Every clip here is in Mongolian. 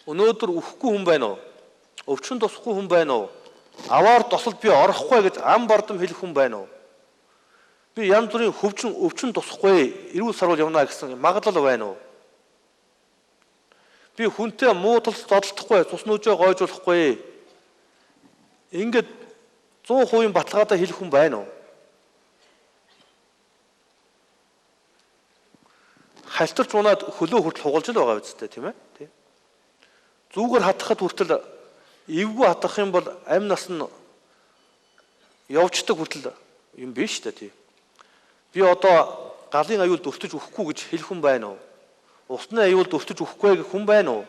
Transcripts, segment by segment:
Өнөөдөр үхэхгүй хүн байна уу? Өвчин тусахгүй хүн байна уу? Аваар тосолд би орохгүй гэж ам бардам хэлэх хүн байна уу? Би янз бүрийн хөвчин өвчин тусахгүй эрүүл саруул явна гэсэн магадлал байна уу? Би хүнтэй муу тал зодолдохгүй, цус нүжээ гойжуулахгүй. Ингээд 100% баталгаатай хэлэх хүн байна уу? Халтарч унаад хөлөө хүртэл хугалж л байгаа үсттэй, тийм ээ? Тий. Зүгээр хатахад хүртэл эвгүй хатах юм бол амь нас нь явждаг хүртэл юм биш үү, тий. Би одоо галын аюулд өртөж өгөхгүй гэж хэлэх хүн байна уу? Усны аюулд өртөж өгөхгүй гэх хүн байна уу?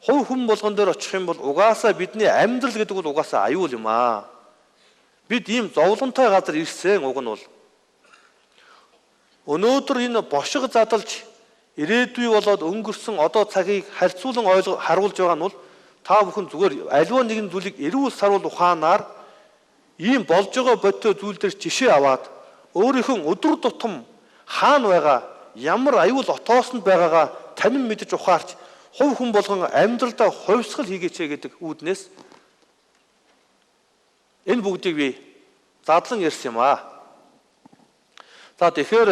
Хувь хүн болгон дээр очих юм бол угаасаа бидний амьдрал гэдэг бол угаасаа аюул юм аа. Бид ийм зовлонтой газар ирсэн уг нь бол. Өнөөдөр энэ бошиг задалж ирээдүй болоод өнгөрсөн одоо цагийг харьцуулан ойлгож харуулж байгаа нь бол та бүхэн зүгээр аливаа нэгэн зүйлийг эрүүл саруул ухаанаар ийм болж байгаа бодтой зүйл дээр жишээ аваад өөрийнхөө өдөр тутам хаана байгаа ямар аюул отоосонд байгаагаа танин мэдэж ухаарч хувь хүн болгон амьдралдаа хувьсгал хийгээч гэдэг үүднээс энэ бүгдийг би задлан ярьсан юм аа. За тэгэхээр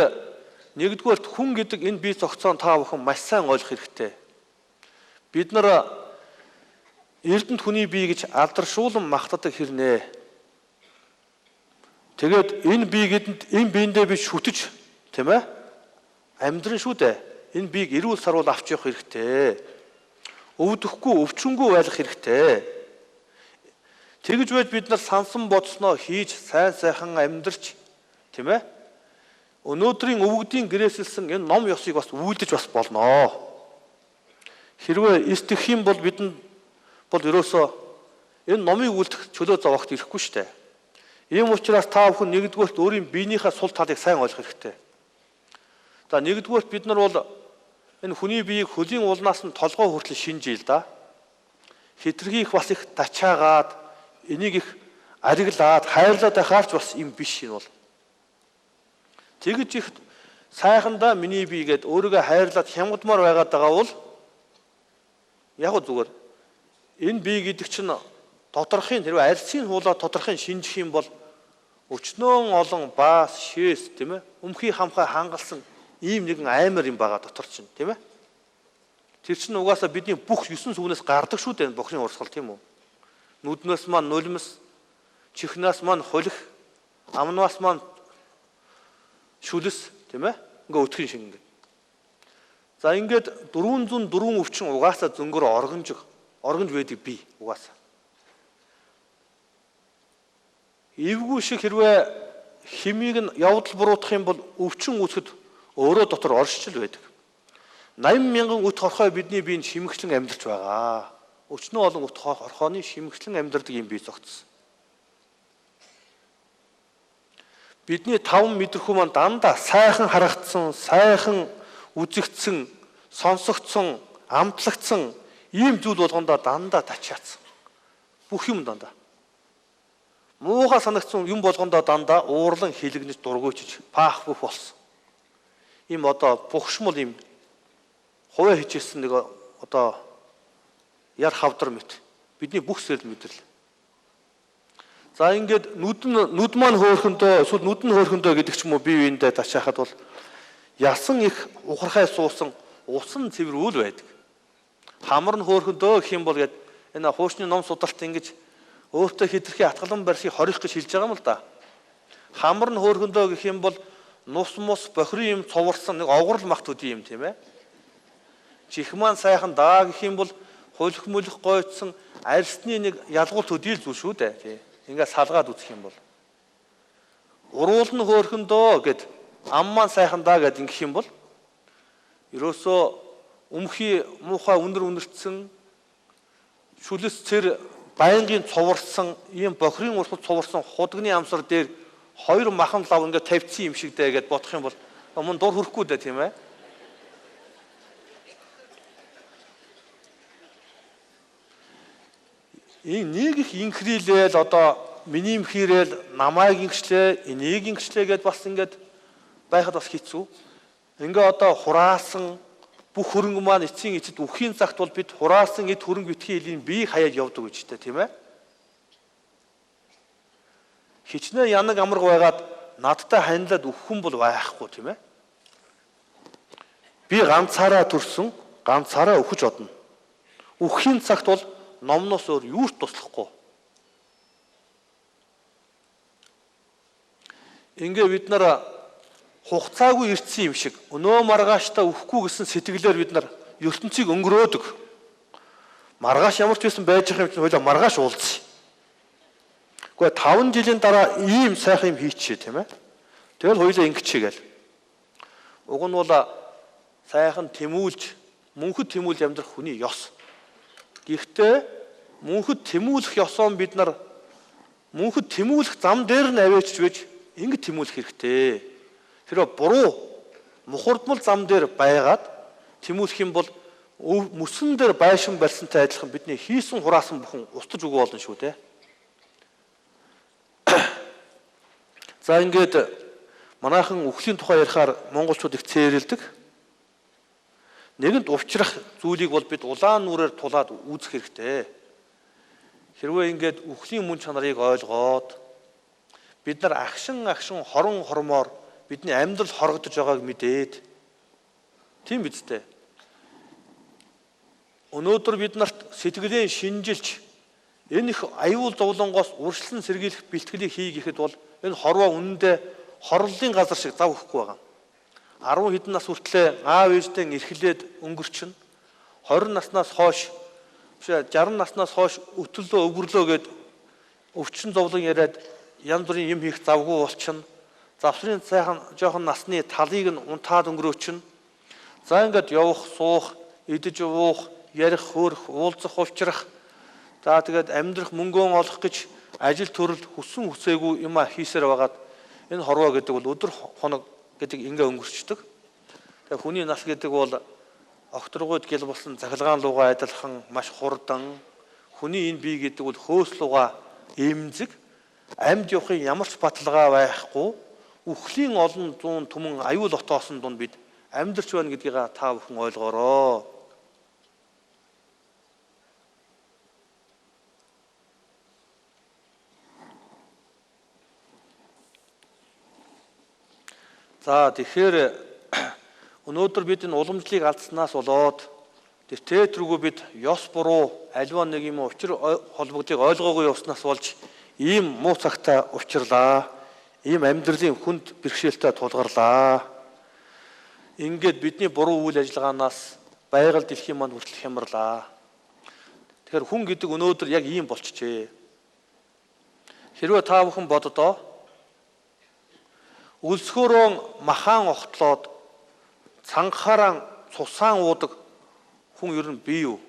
нэгдүгээрт хүн гэдэг энэ бие зохицоон та бүхэн маш сайн ойлгох хэрэгтэй. Бид нар Эрдэнэт хүний бие гэж алдаршуулан махтадаг хэрнээ. Тэгээд энэ бие гэдэнд энэ биендээ би шүтэж, тийм ээ? Амьдран шүү дээ. Энэ биеийг эрүүл саруул авч явах хэрэгтэй. Өвдөхгүй, өвчнгүй байх хэрэгтэй. Тэгж байж бид нар сансан бодсноо хийж сайн сайхан амьдрч, тийм ээ? Өнөөдрийн өвөгдийн гэрээсэлсэн энэ ном ёсыг бас үйлдэж бас болноо. Хэрвээ эс тэгэх юм бол бидэнд бол ерөөсөө энэ номыг үлдэх чөлөө зовоогт ирэхгүй шүү дээ. Ийм учраас та бүхэн нэгдүгээрт өөрийн биенийхээ сул талыг сайн ойлгох хэрэгтэй. За нэгдүгээрт бид нар бол энэ хүний биеийг хөлийн улнаас нь толгой хүртэл шинжээ л да. Хитрхи их бас их дачаагаад энийг их ариглаад хайрлаад байхаар ч бас юм биш энэ бол. Тэгж их сайхандаа миний бие гэд өөрийгөө хайрлаад хямгадмаар байгаад байгаа бол яг зүгээр энэ бие гэдэг чинь доторхын хэрвээ арьсыг хуулаад доторхын шинжих юм бол өчнөөн олон баас шээс, тийм ээ, өмхий хамхай хангалсан ийм нэгэн аймар юм байгаа дотор чинь, тийм ээ. Тэр чинь угаасаа бидний бүх 9 сүвнээс гардаг шүү дээ бохрын урсгал, тийм үү? Нүднээс маань нулимс, чихнээс маань хулих, амнаас маань шүлэс, тийм ээ. Ингээ өтгөн шиг ингээ. За ингээд 404 өвчин угаасаа зөнгөөр оргонж байдаг бие угаасаа. Эвгүй шиг хэрвээ химийг нь явдал буруутгах юм бол өвчин үүсгэд өөрөө дотор оршиж л байдаг. 80 мянган үт хорхой бидний биеинд шимэгчлэн амьдарч байгаа. Өчнөө олон үт хорхооны шимэгчлэн амьдардаг юм бие зогтсон. Бидний таван мэдрэхүй маань дандаа сайхан харагдсан, сайхан үзэгдсэн, сонсогдсон, амтлагдсан ийм зүйл болгондоо дандаа тачаацсан. Бүх юм дандаа. Муухай санагдсан юм болгондоо дандаа уурлан хилэгнэж дургуйчж паах бүх болсон. Ийм одоо бухшмал ийм хувиа хичээсэн нэг одоо яр хавдар мэт бидний бүх сэрэл мэдрэл. За ингээд нүд маань хөөрхөндөө эсвэл нүд нь хөөрхөндөө гэдэг ч юм уу бие биендээ тачаахад бол ясан их ухархай суусан усан цэвэр үл байдаг. Хамар нь хөөрхөндөө гэх юм бол гээд энэ хуучны ном судалт ингэж өөртөө хитрхи атгалан барьсыг хорих гэж хэлж байгаа юм л да. Хамар нь хөөрхөндөө гэх юм бол нус мус бохирын юм цуварсан нэг овгорл мах төдий юм, тийм ээ. Чих маань сайхан даа гэх юм бол хулих мүлэх гойцсон арьсны нэг ялгуул төдий л зүйл шүү дээ. Тий. Ингээд салгаад үзэх юм бол уруул нь хөөрхөндөө гэд ам маань сайхан даа гэд ингэх юм бол ерөөсөө өмхий муухай үнэр үнэртсэн шүлэс цэр байнгын цуварсан ийм бохирын урсгал цуварсан худагны амсар дээр хоёр махан лав ингээд тавьчихсан юм шиг дээ гэд бодох юм бол мөн дур хөрөхгүй дээ, тийм ээ. Энэ нэг их инхрийлэл одоо миний имхирээл намайг ингэчлээ, энийг ингэчлээ гэд бас ингээд байхад бас хэцүү. Ингээ одоо хураасан, Бүх хөрөнгө маань эцсийн эцэд үхийн цагт бол бид хураасан эд хөрөнгө битгий элийн биеийг хаяад явдаг гэж тэ, тийм ээ. Хичнээн янаг амарг байгаад надтай ханилаад өгөх хүн бол байхгүй, тийм ээ. Би ганцаараа төрсөн, ганцаараа үхэж одно. Үхэхийн цагт бол номноос өөр юу ч туслахгүй. Ингээ бид нар хугацаагүй ирсэн юм шиг өнөө маргааштай үхэхгүй гэсэн сэтгэлээр бид нар ертөнцийг өнгөрөөдөг. Маргааш ямар ч байсан байж байгаа юм чинь хойлоо маргааш уулзъя. Гэхдээ 5 жилийн дараа ийм сайхан юм хийчихье, тийм ээ. Тэгэл хоёулаа ингэчихье гээл. Уг нь бол сайхан тэмүүлж, мөнхөд тэмүүлж амьдрах хүний ёс. Гэхдээ мөнхөд тэмүүлэх ёсоо бид нар мөнхөд тэмүүлэх зам дээр нь авээчж байж ингэ тэмүүлэх хэрэгтэй. Тэрөө буруу мухардмал зам дээр байгаад тэмүүлэх юм бол мөсөн дээр байшин барьсантай адилхан бидний хийсэн хураасан бүхэн устж өгөө болно шүү дээ. За ингээд манайхан үхлийн тухай ярихаар монголчууд их цээрэлдэг. Нэгэнд учрах зүйлийг бол бид улаан нүрээр тулаад үүсэх хэрэгтэй. Хэрвээ ингээд үхлийн мөн чанарыг ойлгоод бид нар агшин агшин хорон хормоор бидний амьдрал хорогдож байгааг мэдээд тийм биз дээ. Өнөөдөр бид нарт сэтгэлээ шинжилж энэ их аюул зовлонгоос урьдчилан сэргийлэх бэлтгэлийг хий гэхэд бол энэ хорвоо үнэндээ хорлолын газар шиг зав өгөхгүй байгаа. 10 хэдэн нас хүртлээр аав ээжтэй эрхлээд өнгөрчнө. 20 наснаас хойш биш 60 наснаас хойш өтөллөө өвгөрлөө гэд өвчин зовлон яриад янз бүрийн юм хийх завгүй болчихно. Завсрын сайхан жоохон насны талыг нь унтаад өнгөрөөчнө. За ингээд явах, суух, идэж уух, ярих, хөөрөх, уулзах, уулзрах. За тэгээд амьдрах мөнгөө олох гэж ажил төрөл хүссэн хүсээгүй юм хийсээр байгаад энэ хорвоо гэдэг бол өдөр хоног гэдэг ингээ өнгөрчдөг. Тэгээ хүний нас гэдэг бол огторгуйд гэл болсон цахилгаан лугаа адилхан маш хурдан. Хүний энэ бие гэдэг бол хөөс лугаа эмзэг, амьд явахын ямар ч баталгаа байхгүй, үхлийн олон зуун түмэн аюул отоосон дунд бид амьдарч байна гэдгийг та бүхэн ойлгоорой. За тэгэхээр өнөөдөр бид энэ уламжлалыг алдснаас болоод тэр тээтрүүгөө бид ёс буруу аливаа нэг юм учир холбогдлыг ойлгоогүй явснаас болж ийм муу цагтаа учирлаа. Ийм амьдралын хүнд бэрхшээлтэй тулгарлаа. Ингээд бидний буруу үйл ажиллагаанаас байгаль дэлхийн манд хүртэл хямарлаа. Тэгэхээр хүн гэдэг өнөөдөр яг ийм болчихжээ. Хэрвээ та бүхэн боддоо өлсгөөрөө махан огтлоод цангахаараа цусаан уудаг хүн ер нь бий юу?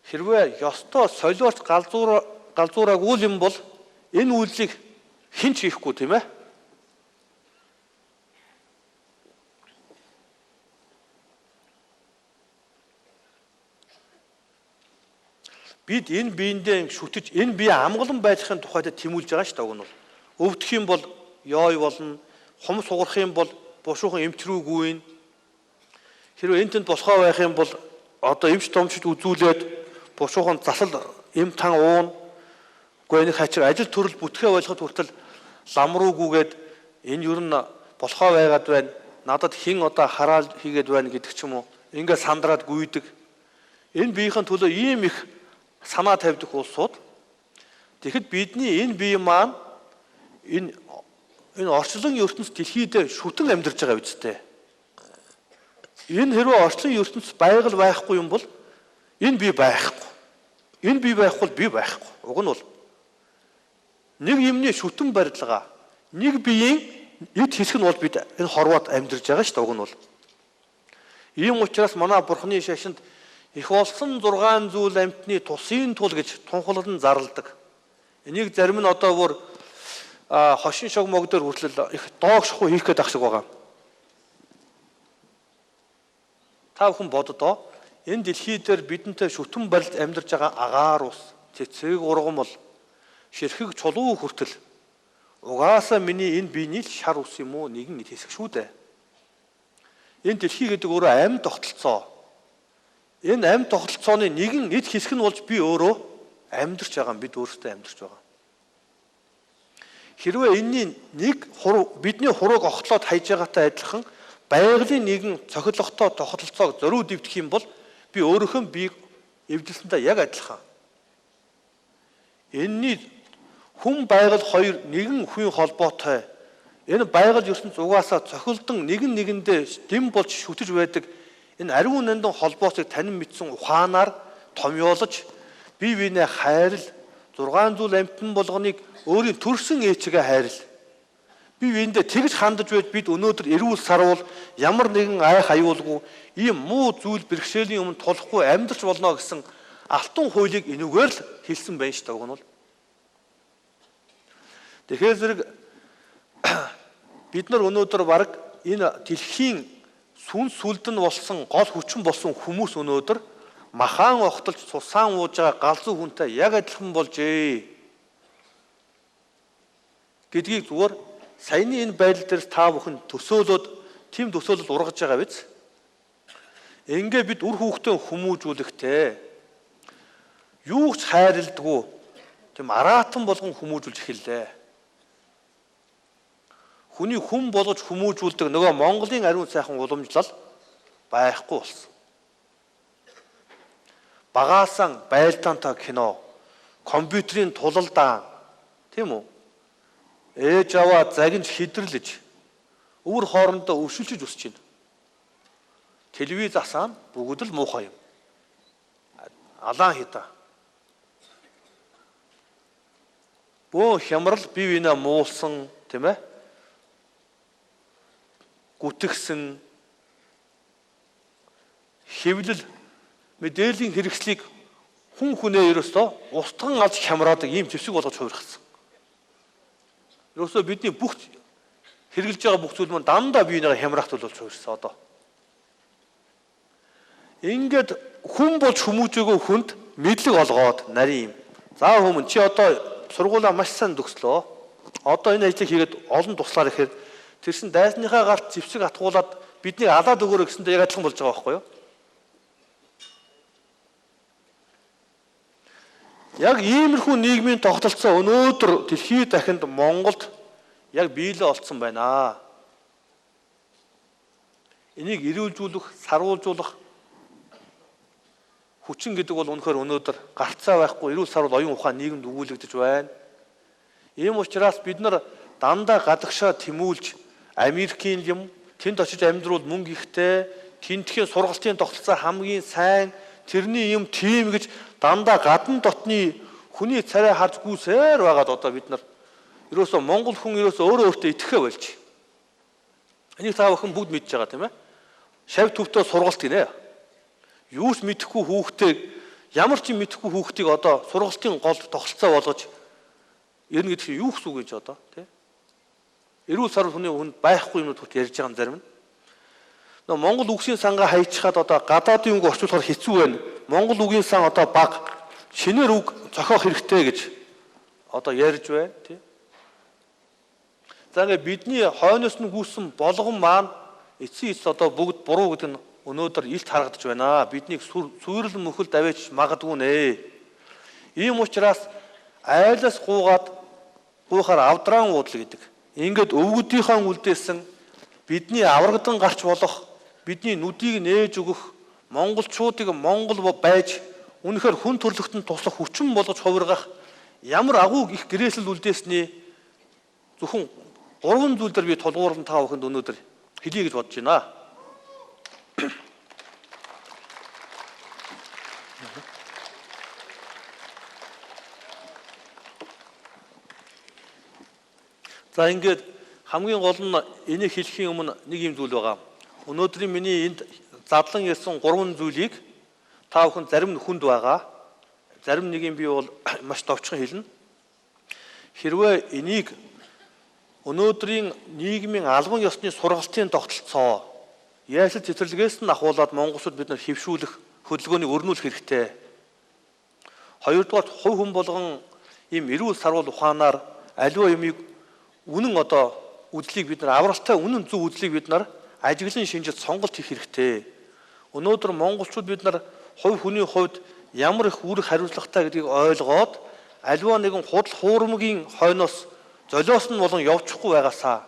Хэрвээ ёстой солиорч галзуураагүй юм бол энэ үйлдэлийг хэн ч хийхгүй, тийм ээ? Бид энэ биендээ шүтэж энэ бие амгалан байхын тухайд тэмүүлж байгаа шүү дээ. Уг нь бол өвдөх юм бол ёо болно, хумс сугарах юм бол бушуухан эмч рүү гүйн. Хэрвээ энэ тэнд болохоо байх юм бол одоо эмч томчд үзүүлээд бушуухан засал эм тан уун. Гэхдээ энэ хачир ажил төрөл бүтгээ ойлгоход хүртэл лам руу гүгээд энэ ер нь болохоо байгаад байна. Надад хэн одоо хараал хийгээд байна гэдэг ч юм уу. Ингээ сандраад гүйдэг. Энэ биеийн төлөө ийм их санаа тавьдаг улсууд. Тэгэхэд бидний энэ бие маань энэ орчлон ертөнц дэлхийд шүтэн амьдарч байгаа үсттэй. Энэ хэрвээ орчлон ертөнц байгаль байхгүй юм бол энэ бие байхгүй. Энэ бие байхгүй бол бие байхгүй. Уг нь бол нэг юмны шүтэн барилга, нэг биеийн эд хэсэг нь бол бид энэ хорвоод амьдарч байгаа шүү дээ. Уг нь бол. Ийм учраас манай бурхны шашинд их болсон 6 зүйл амьтны тусын тул гэж тунхаглан зарладаг. Энийг зарим нь одоо бүр хошин шог мог дээр хүртэл их доог шахуу хийх гээд ах шиг байгаа. Та бүхэн боддоо энэ дэлхий дээр бидэнтэй шүтэн барилд амьдарч байгаа агаар ус, цэцэг ургамал, ширхэг чулуу хүртэл Угаасаа миний энэ биений л шар ус юм уу нэгэн хэсэг шүү дээ. Энэ дэлхий гэдэг өөрөө амьд тогтолцоо. Энэ амьд тогтолцооны нэгэн эд хэсэг нь болж би өөрөө амьдарч байгаа юм. Бид өөрсдөө амьдарч байгаа. Хэрвээ энэний нэг хуруу бидний хурууг огтлоод хайж байгаатай адилхан байгалийн нэгэн цохилогтой тогтолцоог зориуд эвдэх юм бол би өөрийнхөө биеийг эвдэлсэнтэй яг адилхан. Энэний хүн байгаль хоёр нэгэн хүн холбоотой. Энэ байгаль ертөнц угаасаа цохилдон нэгэн нэгэндээ дэм болж шүтэж байдаг энэ ариун нандин холбоосыг танин мэдсэн ухаанаар томьёолож бие биенээ хайрл 6 зүйл амьтан болгоныг өөрийн төрсөн ээчигээ хайрл. Би биендээ тэгж хандаж байж бид өнөөдөр эрүүл саруул ямар нэгэн айх аюулгүй ийм муу зүйл бэрхшээлийн өмнө тулахгүй амьдарч болно гэсэн алтан хуулийг энүүгээр л хэлсэн байна шүү дээ уг нь бол. Тэгэхээр зэрэг бид нар өнөөдөр бараг энэ дэлхийн сүн сүлд нь болсон гол хүчин болсон хүмүүс өнөөдөр махаан огтолж цусаан ууж байгаа галзуу хүнтэй яг адилхан болжээ гэдгийг зүгээр саяны энэ байдал дээр та бүхэн төсөөлөөд тийм төсөөлөл ургаж байгаа биз? Ингээ бид үр хүүхдээ хүмүүжүүлэхтэй юу ч хайрладгүй тийм араатан болгон хүмүүжүүлж эхэллээ. Хүний хүн болгож хүмүүжүүлдэг нөгөө Монголын ариун сайхан уламжлал байхгүй болсон. Багаасан байлдаантай кино, компьютерийн тулалдаан, тийм үү? Ээж аваа загинж хидэрлэж өвөр хоорондоо өвшилжиж өсөж байна. Телевиз асаана бүгд л муухай юм. Алаан хитаа. Бөө хямрал бие биенээ муулсан, тийм ээ? Гүтгсэн хэвлэл мэдээллийн хэрэгслийг хүн хүнээ ерөөсөө устган алж хямраадаг ийм зэвсэг болгож хувиргасан. Ерөөсөө бидний бүх хэрэглэж байгаа бүх зүйл маань дандаа биенийгээ хямраах тул болж хувирсан одоо. Ингээд хүн болж хүмүүжээгөө хүнд мэдлэг олгоод нарийн юм. За хүмүүн чи одоо сургуулаа маш сайн төгслөө. Одоо энэ ажлыг хийгээд олон туслаар ихээр тэрсэн дайсныхаа гарт зэвсэг атгуулад биднийг алаад өгөөрэй гэсэнтэй яг адилхан болж байгаа байхгүй юу? Яг иймэрхүү нийгмийн тогтолцоо өнөөдөр дэлхийд дахинд Монголд яг биелээ олцсон байна. Энийг эрүүлжүүлэх, саруулжуулах хүчин гэдэг бол үнэхээр өнөөдөр гарцаа байхгүй эрүүл саруул оюун ухаан нийгэмд өгүүлэгдэж байна. Ийм учраас бид нар дандаа гадагшаа тэмүүлж Америкийн юм тэнд очиж амьдруул мөнгө ихтэй, тентхийн сургалтын тогтолцоо хамгийн сайн, тэрний юм тийм гэж дандаа гадна дотны хүний царай харж гүйсээр байгаад одоо бид нар ерөөсөө Монгол хүн ерөөсөө өөрөө өөртөө итгэхээ болж. Энийг та бүхэн бүгд мэдж байгаа тийм ээ. Шав төвтөө сургалт гинэ. Юу ч мэдэхгүй хүүхдээ ямар ч юм мэдэхгүй хүүхдийг одоо сургалтын гол тогтолцоо болгож ирнэ гэдэг чинь юу гэсэн үг юм чи одоо тий? Эрүүл сарвал хүний хүнд байхгүй юмнууд хүрт ярьж байгаа юм зарим нь. Нөгөө Монгол үгсийн сангаа хайчихад одоо гадаадын үг орчуулахаар хэцүү байна. Монгол үгийн сан одоо бага. Шинээр үг зохиох хэрэгтэй гэж одоо ярьж байна тий. За ингээд бидний хойноос нь гүйсэн болгон маань эцсийн эц одоо бүгд буруу гэдэг нь өнөөдөр илт харагдаж байна. Биднийг сүйрэл мөхөл даваач магадгүй нэ. Ийм учраас айлаас гуугаад гуйхаар авдрaan уудал гэдэг. Ингээд өвгөдийнхөө үлдээсэн бидний аврагдан гарч болох, бидний нүдийг нээж өгөх, монголчуудыг монгол байж үнэхээр хүн төрлөختөнд туслах хүчин болгож хувиргах ямар агуу их гэрээсэл үлдээсний зөвхөн гурван зүйл дээр би тулгуурлан та бүхэнд өнөөдөр хэлье гэж бодож байна. За ингээд хамгийн гол нь энийг хэлэхийн өмнө нэг юм зүйл байгаа. Өнөөдрийн миний энд задлан ярьсан гурван зүйлийг та бүхэн зарим нь хүнд байгаа. Зарим нэг юм би бол маш товчхон хэлнэ. Хэрвээ энийг өнөөдрийн нийгмийн албан ёсны сургалтын тогтолцоо яасал цэцэрлэгээс нь ахуулаад монголчууд бид нар хэвшүүлэх хөдөлгөөнийг өрнүүлэх хэрэгтэй. Хоёрдугаар хувь хүн болгон ийм эрүүл саруул ухаанаар аливаа юмыг үнэн одоо үзлийг бид нар авралтай үнэн зөв үзлийг бид нар ажиглан шинжил сонголт хийх хэрэгтэй. Өнөөдөр монголчууд бид нар хувь хүний хувьд ямар их үүрэг хариуцлагатай гэдгийг ойлгоод аливаа нэгэн худал хуурмагийн хойноос золиос нь болон явчихгүй байгаасаа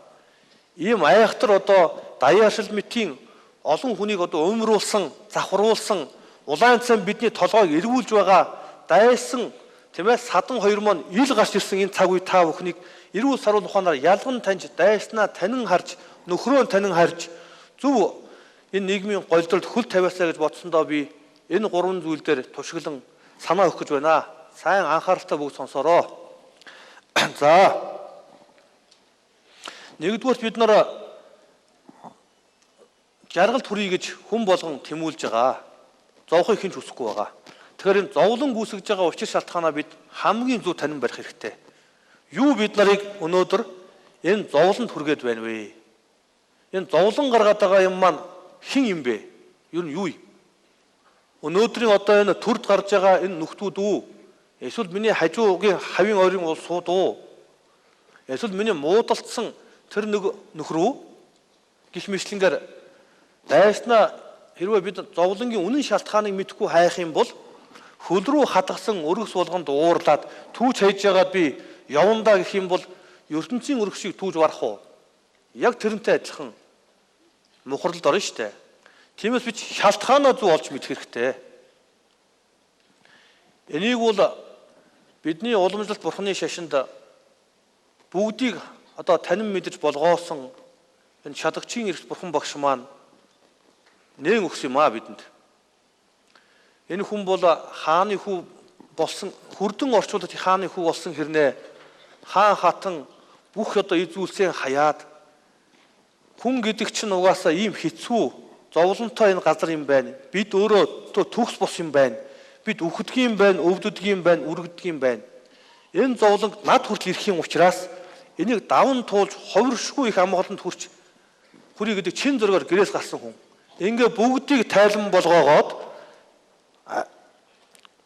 ийм айхтар одоо даяаршил мэтийн олон хүнийг одоо өмрүүлсэн, завхруулсан улаан цан бидний толгойг эргүүлж байгаа дайсан тийм садан хоёр маань ил гарч ирсэн энэ цаг үе та бүхнийг эрүүл саруул ухаанаар ялган таньж дайснаа танин харж нөхрөө танин харж зөв энэ нийгмийн голдролд хөл тавиасаа гэж бодсондоо би энэ гурван зүйл дээр тушиглан санаа өгөх гэж байна. Сайн анхааралтай бүгд сонсоорой. За. Нэгдүгээрт бид нар жаргалд хүрье гэж хүн болгон тэмүүлж байгаа. Зовхыг хэн ч хүсэхгүй байгаа. Тэгэхээр энэ зовлон гүйсгэж байгаа учир шалтгаанаа бид хамгийн зөв танин барих хэрэгтэй. Юу бид нарыг өнөөдөр энэ зовлонд хүргээд байна вэ? Энэ зовлон гаргаад байгаа юм маань хэн юм бэ? Ер нь юу юм? Өнөөдрийн одоо энэ төрд гарч байгаа энэ нөхдүүд үү? Эсвэл миний хажуугийн хавийн ойрын улсууд уу? Эсвэл миний муудалцсан тэр нэг нөхөр үү? Гэх мэтлэнгээр дайснаа хэрвээ бид зовлонгийн үнэн шалтгааныг мэдэхгүй хайх юм бол хөл рүү хадгасан өргөс болгонд уурлаад түүж хайж байгаад би явандаа гэх юм бол ертөнцийн өргөсийг түүж барах уу? Яг тэрнтэй адилхан мухарлалд орно шүү дээ. Тиймээс бид шалтгаанаа зөв олж мэдэх хэрэгтэй. Энийг бол бидний уламжлалт бурхны шашинд бүгдийг одоо танин мэдэж болгоосон энэ шадагчийн эрх бурхан багш маань нээн өгсөн юм а бидэнд. Энэ хүн бол хааны хүү болсон, хүрдэн орчуулгад хааны хүү болсон хэрнээ хаан хатан бүх одоо эз зүйлсээ хаяад хүн гэдэг чинь угаасаа ийм хэцүү зовлонтой энэ газар юм байна. Бид өөрөө төгс бус юм байна. Бид үхдэг юм байна, өвддөг юм байна, үргэдэг юм байна. Энэ зовлонг над хүртэл ирэх юм учраас энийг даван туулж ховршгүй их амгаланд хүрч хүрье гэдэг чин зөргөөр гэрээс гарсан хүн. Ингээ бүгдийг тайлан болгоогоод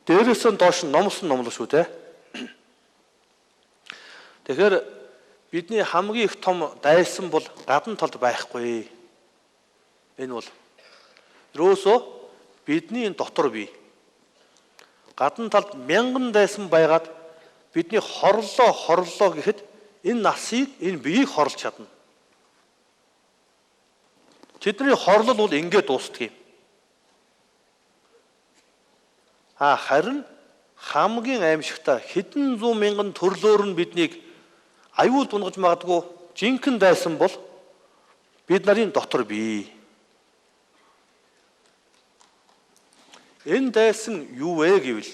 дээрээс нь доош нь номлосон номлоо шүү дээ. Тэгэхээр бидний хамгийн их том дайсан бол гадна талд байхгүй. Энэ бол ерөөсөө бидний дотор бий. Гадна талд мянган дайсан байгаад бидний хорлоо гэхэд энэ насыг, энэ биеийг хорлж чадна. Тэдний хорлол бол ингээд дуустдаг юм. Харин хамгийн аимшигтай хэдэн зуун мянган төрлөөр нь биднийг аюул дунгаж магадгүй жинхэнэ дайсан бол бид нарын дотор бий. Энэ дайсан юу вэ гэвэл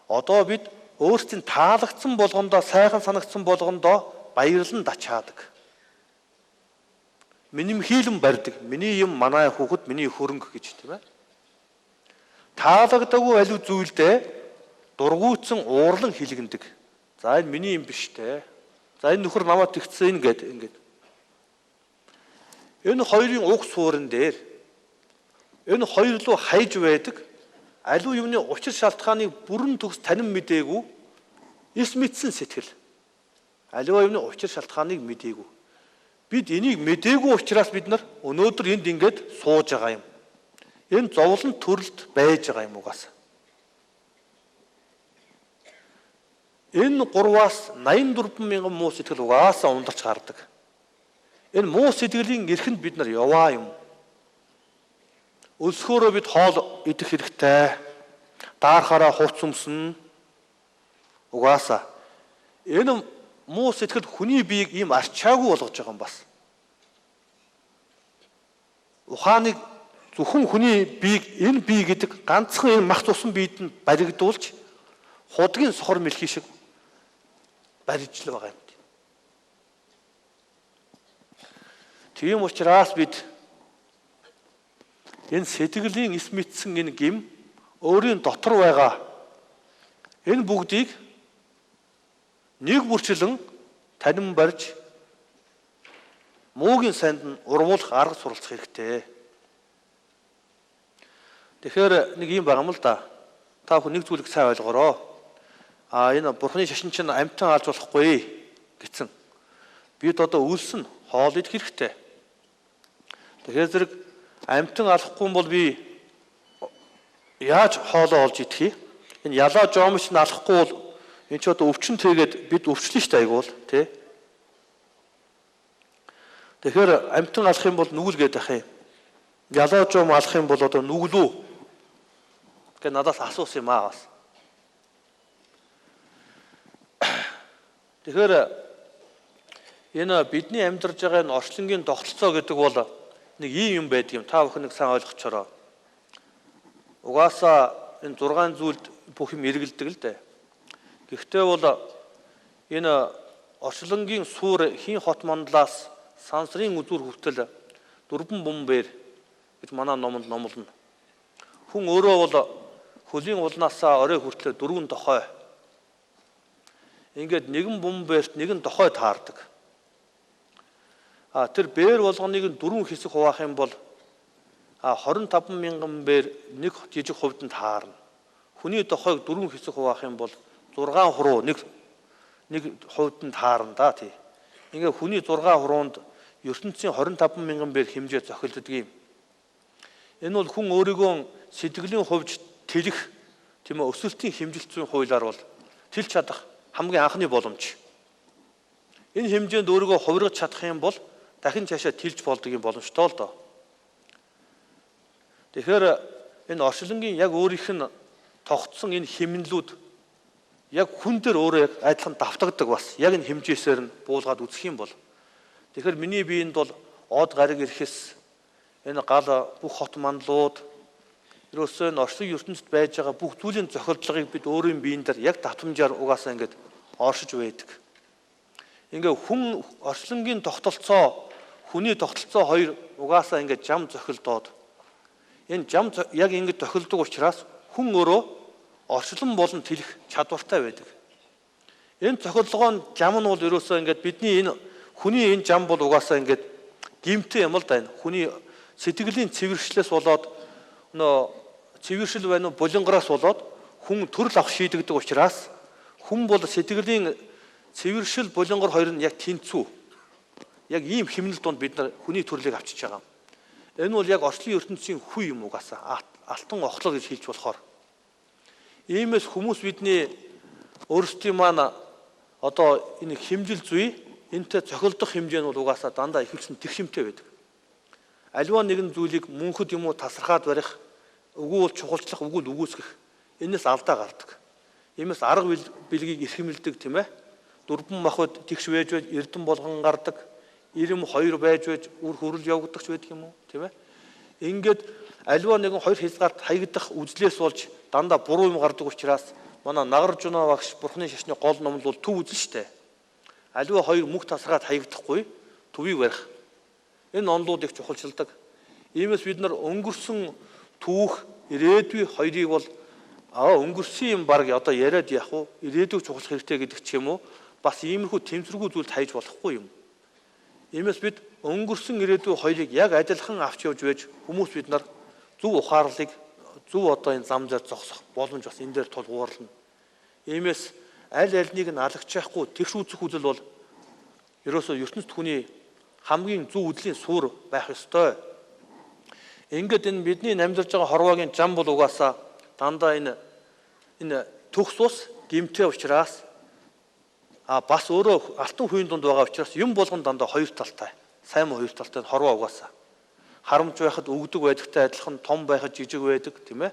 одоо бид өөрсдийн таалагдсан болгондоо, сайхан санагдсан болгондоо баярлан дачаадаг. Минимхийлэн барьдаг. Миний юм, манай хүүхэд, миний хөрөнгө гэж тийм ээ. Таалагдаагүй аливаа зүйлдээ дургуутсан уурлан хилэгнэдэг. За энэ миний юм биш те. За энэ нөхөр намайг тэгсэн ингээд ингээд. Энэ хоёрын уг суурин дээр энэ хоёр руу хайж байдаг аливаа юмны учир шалтгааныг бүрэн төгс танин мдээгүй эс мэдсэн сэтгэл. Аливаа юмны учир шалтгааныг мдээгүй. Бид энийг мдээгүй учраас бид нар өнөөдөр энд ингээд сууж байгаа юм. Энэ зовлон төрөлд байж байгаа юм угаас. Энэ 3-аас 84 мянган муу сэтгэл угаасаа ундарч гардаг. Энэ муу сэтгэлийн эрхэнд бид нар яваа юм. Өлсгөөрөө бид хоол идэх хэрэгтэй. Даархаараа хувц өмснө. Угаасаа энэ муу сэтгэл хүний биеийг ийм арчаагүй болгож байгаа юм бас. Ухааныг зөвхөн хүний биеийг энэ бие гэдэг ганцхан энэ мах цусан биед нь баригдуулж худгийн сохор мэлхий шиг барьж л байгаа юм. Тийм учраас бид энэ сэтгэлийн эс мэдсэн энэ гим өөрийн дотор байгаа энэ бүгдийг нэг бүрчлэн танин барьж муугийн санд нь урвуулах арга суралцах хэрэгтэй. Тэгэхээр нэг юм байгаа юм л да. Та бүхэн нэг зүйлийг сайн ойлгоорой. Энэ бурхны шашин чинь амьтан алж болохгүй гэсэн. Бид одоо өлсөн, хоол идэх хэрэгтэй. Тэгэхээр зэрэг амьтан алахгүй бол би яаж хоолоо олж идэх юм? Энэ ялаа жоомч нь алахгүй бол энэ ч одоо өвчин тэгээд бид өвчлөн шүү дээ айгуул тий. Тэгэхээр амьтан алах юм бол нүгэл гээд ах юм. Ялаа жоом алах юм бол одоо нүглүү гэж надаас асуусан юм аа бас. Тэгэхээр энэ бидний амьдарж байгаа энэ орчлонгийн тогтолцоо гэдэг бол нэг ийм юм байдаг юм. Та бүхэн нэг сайн ойлгочороо. Угаасаа энэ 6 зүйлд бүх юм эргэлдэг л дээ. Гэхдээ бол энэ орчлонгийн суур хийн хот мандлаас сансрын үзүүр хүртэл 4 бум бээр гэж манай номонд номлоно. Хүн өөрөө бол хөлийн улнаасаа орой хүртэл 4 дохой. Ингээд нэгэн бум бээрт нэгэн дохой таардаг. А тэр бээр болгоныг 4 хэсэг хуваах юм бол 25 мянган бээр нэг жижиг хувьд нь таарна. Хүний дохойг 4 хэсэг хуваах юм бол 6 хуруу нэг хувьд нь таарна да тий. Ингээ хүний 6 хуруунд ертөнцийн 25 мянган бээр хэмжээ зохилддог юм. Энэ бол хүн өөрийгөө сэтгэлийн хувьд тэлэх тийм ээ өсөлтийн хэмжилт зүйн хуулиар бол тэлж чадах хамгийн анхны боломж. Энэ хэмжээнд өөрийгөө хувиргаж чадах юм бол дахин цаашаа тэлж болдог юм боломжтой л доо. Тэгэхээр энэ орчлонгийн яг өөрийнх нь тогтсон энэ хэмнэлүүд яг хүн дээр өөрөө яг адилхан давтагддаг бас. Яг энэ хэмжээсээр нь буулгаад үзэх юм бол. Тэгэхээр миний биеинд бол од гариг ирэхээс энэ гал бүх хот манлууд ерөөсөө энэ орчлон ертөнцид байж байгаа бүх зүйлийн зохиолдлогыг бид өөрийн биеийн дээр яг давтамжаар угаасаа ингээд оршиж байдаг. Ингээ хүн орчлонгийн тогтолцоо, хүний тогтолцоо хоёр угаасаа ингээд жам зохилдоод энэ жам яг ингэж тохилдог учраас хүн өөрөө орчлон болон тэлэх чадвартай байдаг. Энэ зохиолгоо нь жам нь бол ерөөсөө ингээд бидний энэ хүний энэ жам бол угаасаа ингээд гимтэй юм л да энэ. Хүний сэтгэлийн цэвэршлээс болоод нөө цэвэршил байна уу булингороос болоод хүн төрөл авах шийдэгдэг учраас хүн бол сэтгэлийн цэвэршил булингор хоёр нь яг тэнцүү. Яг ийм хэмнэл донд бид нар хүний төрлийг авчиж байгаа юм. Энэ бол яг орчлон ертөнцийн хүй юм угаасаа алтан охлол гэж хэлж болохоор. Иймээс хүмүүс бидний өөрсдийн маань одоо энэ хэмжил зүй энтэй цохилдох хэмжээ нь бол угаасаа дандаа ихэвчлэн тэгшимтэй байдаг. Аливаа нэгэн зүйлийг мөнхөд юм уу тасархаад барих, үгүй бол чухалчлах, үгүй л үгүйсгэх. Энэс алдаа гардаг. Иймээс арга бэлгийг эрхэмлдэг тийм ээ. Дөрвөн махбод тэгш байж байж эрдэм болгон гардаг. 92 байж байж үр хөрөл явагдах ч байдаг юм уу тийм ээ. Ингээд аливаа нэгэн хоёр хязгаарт хаягдах үзлээс болж дандаа буруу юм гардаг учраас манай Нагаржуна багш бурхны шашны гол ном бол төв үзэл штэ. Аливаа хоёр мөх тасархаад хаягдахгүй төвийг барих. Энэ онлууд их чухалчилдаг. Иймээс бид нар өнгөрсөн түүх ирээдүй хоёрыг бол өнгөрсөн юм баг одоо яриад явах уу ирээдүйг чухалх хэрэгтэй гэдэг ч юм уу бас иймэрхүү тэмцэргүй зүйлд хайж болохгүй юм. Иймээс бид өнгөрсөн ирээдүй хоёрыг яг адилхан авч явж байж хүмүүс бид нар зөв ухаарлыг зөв одоо энэ зам дээр зогсох боломж бас энэ дээр тулгуурлана. Иймээс аль альнийг нь алагчаахгүй тэгш үзэх үзэл бол ерөөсөө ертөнцийн хүний хамгийн зөв үдлийн суур байх ёстой. Ингээд энэ бидний амьдарч байгаа хорвоогийн жам бол угаасаа дандаа энэ төгс ус гимтэй учраас бас өөрөө алтан хувийн дунд байгаа учраас юм болгон дандаа хоёр талтай. Сайн муу хоёр талтай хорвоо угаасаа. Харамж байхад өгдөг байдагтай адилхан том байхад жижиг байдаг тийм ээ.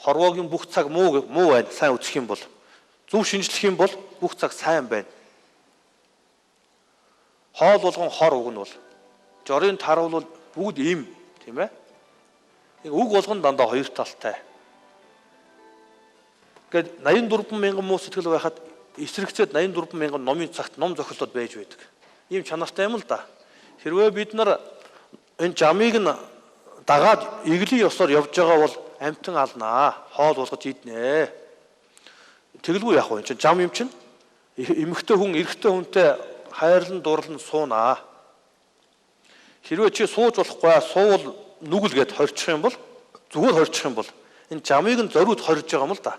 Хорвоогийн бүх цаг муу байна. Сайн үзэх юм бол зөв шинжлэх юм бол бүх цаг сайн байна. Хоол болгон хор уг нь бол жорын таруул бүгд им тийм ээ. Үг болгон дандаа хоёр талтай. Ингээд 84 мянган муу сэтгэл байхад эсрэгцээд 84 мянган номын цагт ном зохиолтод байж байдаг. Ийм чанартай юм л да. Хэрвээ бид нар энэ жамыг нь дагаад иглийн ёсоор явж байгаа бол амтан алнаа. Хоол болгож иднэ. Тэгэлгүй яах вэ? Чинь жам юм чинь эмэгтэй хүн эрэгтэй хүнтэй хайрлан дурлан суунаа. Хэрвээ чи сууж болохгүй суувал нүгэл гэд хорчих юм бол зүгээр хорчих юм бол энэ жамыг нь зориуд хорж байгаа юм л да.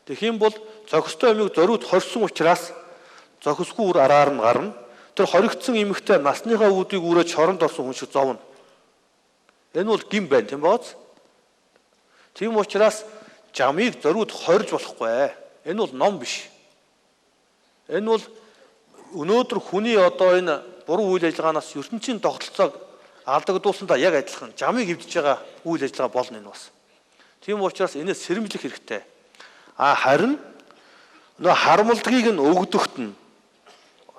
Тэгэх юм бол зохистой юмыг зориуд хорсон учраас зохисгүй үр араар нь гарна. Тэр хоригдсон эмэгтэй насныхаа үүдийг үрээд шоронд орсон хүн шиг зовно. Энэ бол гим байна, тийм бооз. Тийм учраас жамыг зориуд хорж болохгүй. Энэ бол ном биш. Энэ бол өнөөдөр хүний одоо энэ буруу үйл ажиллагаанаас ертөнцийн тогтолцоог алдагдуулсантай яг адилхан жамыг эвдэж байгаа үйл ажиллагаа болно энэ бас. Тийм учраас энэс сэрэмжлэх хэрэгтэй. А харин нөгөө харамлдгийг нь өгдөгт нь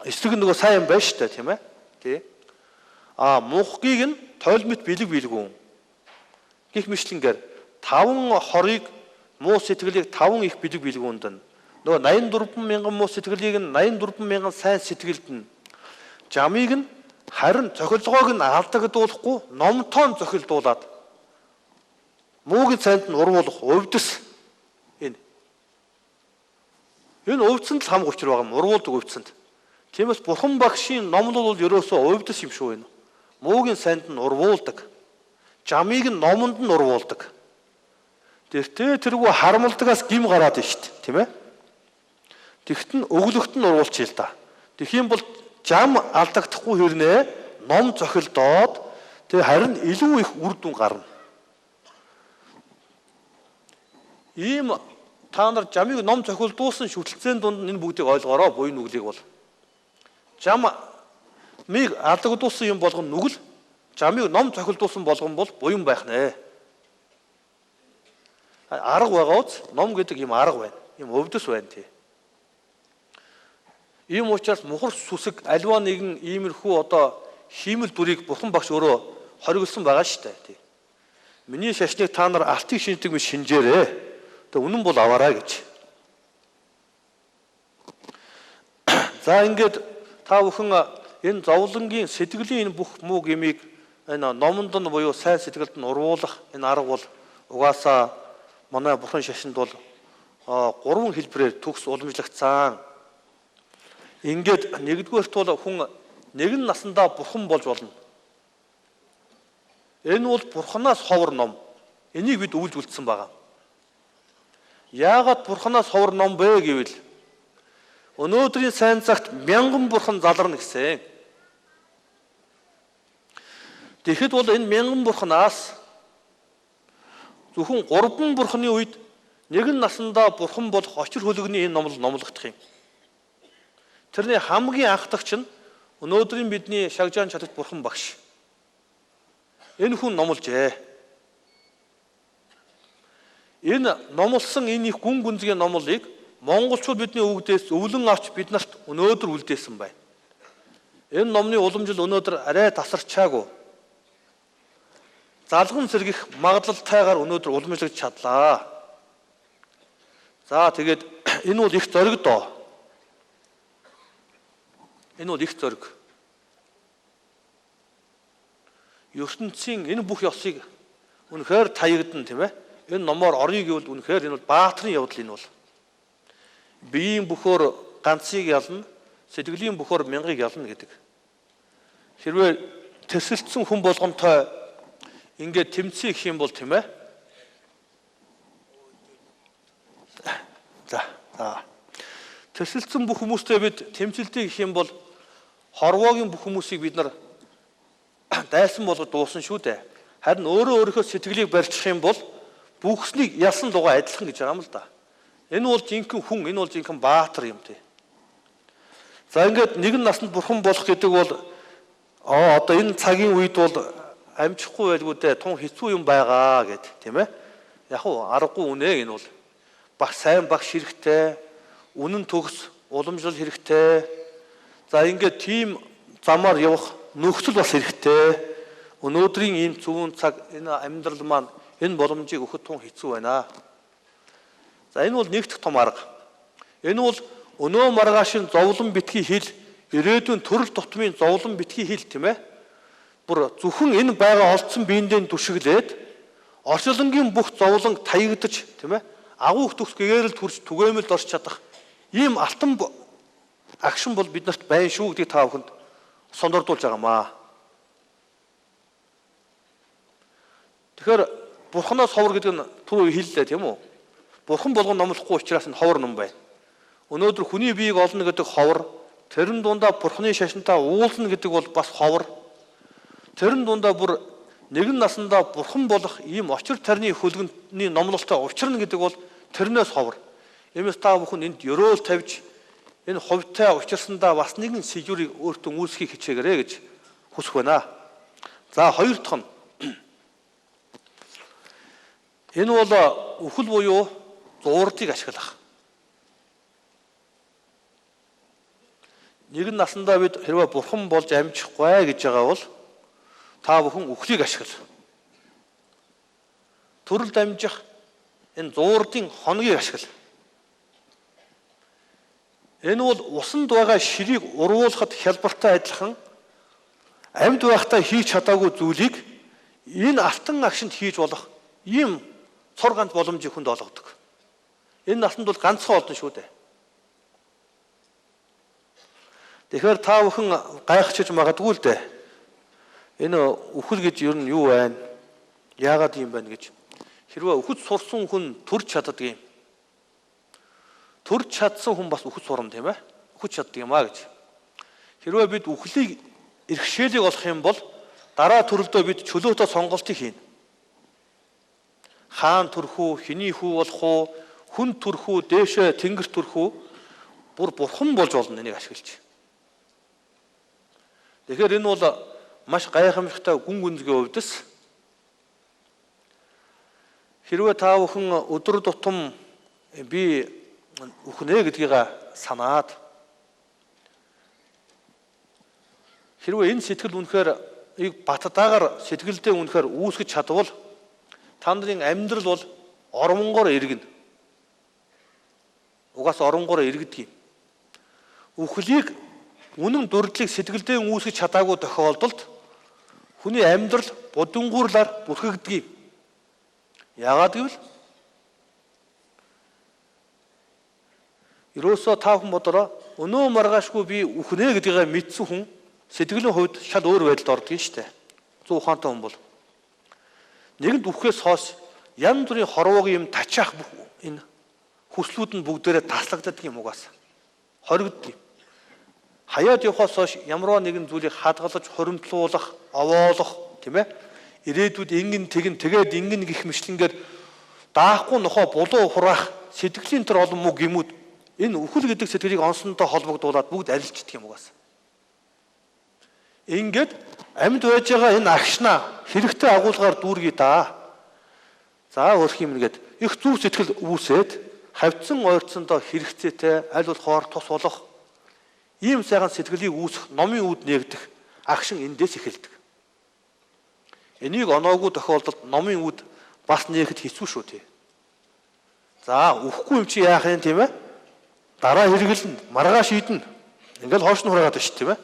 эсрэг нөгөө сайн юм байна шүү дээ, тийм ээ? Тий. А мунхгийг нь тойл мэт бэлэг бэлгүүн гих мэтлэнгээр 5 хорыг муу сэтгэлийг 5 их бэлэг бэлгүүнд нь нөгөө 84 мянган муу сэтгэлийг нь 84 мянган сайн сэтгэлд нь жамыг нь харин зохилгоог нь алдагдуулахгүй номтон зохилдуулаад муугийн цайнд нь урвуулах увдис энэ. Энэ увдсанд л хамаг учир байгаа юм, урвуулдаг увдсанд. Тиймээс бурхан багшийн номлол бол ерөөсөө увдис юм шүү энэ. Муугийн сайнд нь урвуулдаг. Жамыг нь номонд нь урвуулдаг. Тэртээ тэргүй харамлдагаас гим гараад ин шүү дээ, тийм ээ? Тэгт нь өглөгт нь урвуулчих л да. Тэгэх юм бол жам алдагдахгүй хэрнээ ном зохилдоод тэг харин илүү их үр дүн гарна. Ийм та нар жамыг ном зохилдуулсан шүтэлцэн дунд энэ бүгдийг ойлгоорой, буян нүглийг бол. Жамыг алдагдуулсан юм болгон нүгэл, жамыг ном зохилдуулсан болгон бол буян байх нэ. Арга байгаа үз, ном гэдэг юм арга байна. Юм өвдөс байна тий. Ийм учраас мухар сүсэг альва нэгэн иймэрхүү одоо хиймэл дүрийг бурхан багш өөрөө хориглосон байгаа шүү дээ тий. Миний шашныг та нар алтыг шинждэг мэт шинжээрээ. Тэгээ үнэн бол аваарай гэж. За ингээд та бүхэн энэ зовлонгийн сэтгэлийн энэ бүх муу гмийг энэ номонд нь буюу сайн сэтгэлд нь урвуулах энэ арга бол угаасаа манай бурхан шашинд бол 3 хэлбэрээр төгс уламжлагдсан. Ингээд нэгдүгээрт бол хүн нэгэн насандаа бурхан болж болно. Энэ бол бурханаас ховор ном. Энийг бид өвлж үлдсэн байгаа. Яагаад бурханаас ховор ном бэ гэвэл өнөөдрийн сайн цагт мянган бурхан заларна гэсэн. Тэгэхэд бол энэ мянган бурханаас зөвхөн 3 бурханы үед нэгэн насандаа бурхан болох очир хөлөгний энэ номлол номлогдох юм. Тэрний хамгийн анхдагч нь өнөөдрийн бидний шагжаан чадагт бурхан багш. Энэ хүн номложээ. Энэ номлосон энэ их гүн гүнзгий номлолыг монголчууд бидний өвгдээс өвлөн авч бид нарт өнөөдөр үлдээсэн байна. Энэ номны уламжил өнөөдөр арай тасарчаагүй. Залган сэргэх магадлалтайгаар өнөөдөр уламжлагдж чадлаа. За тэгээд энэ бол их зориг доо. Энэ бол их зориг. Ертөнцийн энэ бүх ёсыг үнэхээр таягдан, тийм ээ. Энэ номоор орё гэвэл үнэхээр энэ бол баатрын явдал энэ бол. Биеийн бөхөөр ганцыг ялна, сэтгэлийн бөхөөр мянгыг ялна гэдэг. Хэрвээ тэсэлцсэн хүн болгонтой ингээд тэмцэх гэх юм бол, тийм ээ. За. Тэсэлцэн бүх хүмүүстэй бид тэмцэлтийг гэх юм бол хорвоогийн бүх хүмүүсийг бид нар дайсан болгож дуусан шүү дээ. Харин өөрөө өөрийнхөө сэтгэлийг барьчих юм бол бүхснийг ялсан дугаа адилхан гэж байгаа юм л да. Энэ бол жинхэнэ хүн, энэ бол жинхэнэ баатар юм тий. За ингээд нэгэн насанд бурхан болох гэдэг бол одоо энэ цагийн үед бол амжихгүй байлгүй дээ, тун хэцүү юм байгаа гэд, тийм ээ. Яг уу аргагүй үнэ энэ бол баг сайн багш хэрэгтэй, үнэн төгс уламжлал хэрэгтэй. За ингээд тийм замаар явах нөхцөл бас хэрэгтэй. Өнөөдрийн ийм зөвүүн цаг энэ амьдрал маань энэ боломжийг өгөхөд тун хэцүү байна. За энэ бол нэг дэх том арга. Энэ бол өнөө маргаашийн зовлон битгий хил, ирээдүйн төрөл тутмын зовлон битгий хил, тийм ээ. Бүр зөвхөн энэ байгаа олдсон биендээ дүршиглээд орчлонгийн бүх зовлон таягдаж, тийм ээ. Агуу төгс гэгээрэл төрж түгээмэлд орч чадах ийм алтан агшин бол бид нарт байна шүү гэдгийг та бүхэнд сондордуулж байгаамаа. Тэгэхээр бурханаас ховор гэдэг нь түрүү хэллээ, тийм үү? Бурхан болгон номлохгүй учраас энэ ховор ном байна. Өнөөдөр хүний биеийг олно гэдэг ховор, Тэрэн дундаа Бурхны шашинтай уулзна гэдэг бол бас ховор. Тэрэн дундаа бүр нэгэн насандаа бурхан болох ийм очир тарны хөлгөний номлолтой учирна гэдэг бол тэрнээс ховор. Иймээс та бүхэн энд ёроол тавьж энэ хувьтай учирсандаа бас нэгэн сэжүүрийг өөртөө үүсгэхийг хичээгээрэй гэж хүсэх байна. За хоёр дахь нь энэ бол үхэл буюу зуурдыг ашиглах. Нэгэн насандаа бид хэрвээ бурхан болж амжихгүй гэж байгаа бол та бүхэн үхлийг ашигла. Төрөлд амжих энэ зуурдын хоногийг ашигла. Энэ бол усанд байгаа ширийг урвуулахад хялбартай адилхан амьд байхдаа хийж чадаагүй зүйлийг энэ алтан агшинд хийж болох ийм цор ганц боломжийг хүнд олгодог. Энэ насанд бол ганцхан олдно шүү дээ. Тэгэхээр та бүхэн гайхчихж магадгүй л дээ. Энэ үхэл гэж ер нь юу байна? Яагаад юм байна гэж. Хэрвээ үхэж сурсан хүн төрж чаддаг юм. Төрж чадсан хүн бас үхэж сурна, тийм ээ? Үхэж чаддаг юм а гэж. Хэрвээ бид үхлийг эрхшээлийг олох юм бол дараа төрөлдөө бид чөлөөтэй сонголтыг хийнэ. Хаан төрөх үү, хэний хүү болох уу, хүн төрөх үү, дээшээ тэнгэр төрөх үү, бүр бурхан болж болно энийг ашиглаж. Тэгэхээр энэ бол маш гайхамшигтай гүн гүнзгий өвдөс. Хэрвээ та бүхэн өдөр тутам би үхнэ гэдгийг санаад хэрвээ энэ сэтгэл үнэхээр баттаагаар сэтгэлдээ үнэхээр үүсгэж чадвал та нарын амьдрал бол ормонгоор эргэнэ. Угаас оронгоор эргэдэг юм. Үхлийг үнэн дурдлыг сэтгэлдээ үүсгэж чадаагүй тохиолдолд хүний амьдрал будангуурлаар бүрхэгдэг юм. Яагаад гэвэл ерөөсөө та хүн бодороо өнөө маргаашгүй би үхнэ гэдгийг мэдсэн хүн сэтгэлийн хувьд шал өөр байдалд ордог юм шүү дээ. Зүү ухаантай хүн бол нэгэнд үхэхээс хойш янз бүрийн хорвоогийн юм тачаах бүх энэ хүслүүд нь бүгдээрээ таслагддаг юм угаас. Хоригддаг юм. Хаяад явхаас хойш ямарваа нэгэн зүйлийг хадгалж, хоримтлуулах, овоолох, тийм ээ? Ирээдүйд ингэн тэгэн тэгээд ингэн гих мэтлэнгээр даахгүй нохоо булуу хураах сэтгэлийн төр олон мөг юмуд энэ үхэл гэдэг сэтгэлийг онсонтой холбогдуулаад бүгд арилждаг юм угаас. Ингээд амьд байж байгаа энэ агшнаа хэрэгтэй агуулгаар дүүргий да. За өөрх юм нэгэд их зүв сэтгэл үүсээд хавцсан ойрцсондоо хэрэгцээтэй аль болохоор тус болох ийм сайхан сэтгэлийг үүсэх номын үд нээгдэх агшин эндээс эхэлдэг. Энийг оноогүй тохиолдолд номын үд бас нээхэд хэцүү шүү дээ. За үхэхгүй юм чи яах юм, тийм ээ? Дараа хэрэглэн, маргааш шийднэ. Ингээл хоош нь хураагаад байна шүү, тийм ээ?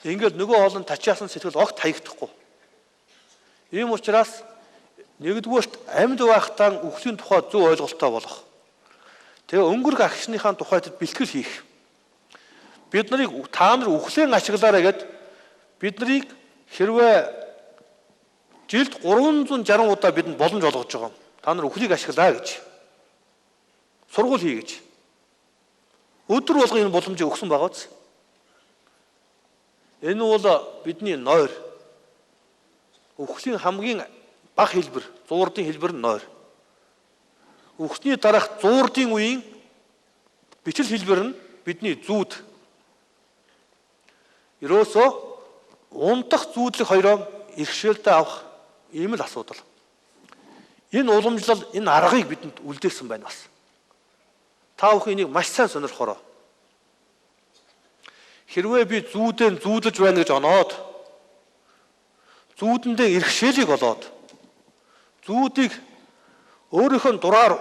Ингээл нөгөө олон тачаасан сэтгэл огт хаягдахгүй. Ийм учраас нэгдүгээрт амьд байхдаа үхлийн тухай зөв ойлголттой болох. Тэгээ өнгөрөх агшныхаа тухайд бэлтгэл хийх. Бид нарыг та нар үхлэн ашиглаарай гэд бид нарыг хэрвээ жилд 360 удаа бидэнд боломж олгож байгаа юм. Та нар үхлийг ашиглаа гэж. Сургууль хий гэж. Өдөр болгон энэ боломжийг өгсөн байгаа биз? Энэ бол бидний нойр. Үхлийн хамгийн бага хэлбэр, зуурдын хэлбэр нь нойр. Үхсний дараах зуурдын үеийн бичил хэлбэр нь бидний зүүд. Ерөөсөө унтах зүүдлэх хоёроо иргэшээлдээ авах ийм л асуудал. Энэ уламжлал, энэ аргыг бидэнд үлдээсэн байна бас. Та бүхэн энийг маш сайн сонирхороо. Хэрвээ би зүүдэн зүүдэлж байна гэж оноод зүүдэндээ иргэшээлийг олоод зүүдийг өөрийнхөө дураар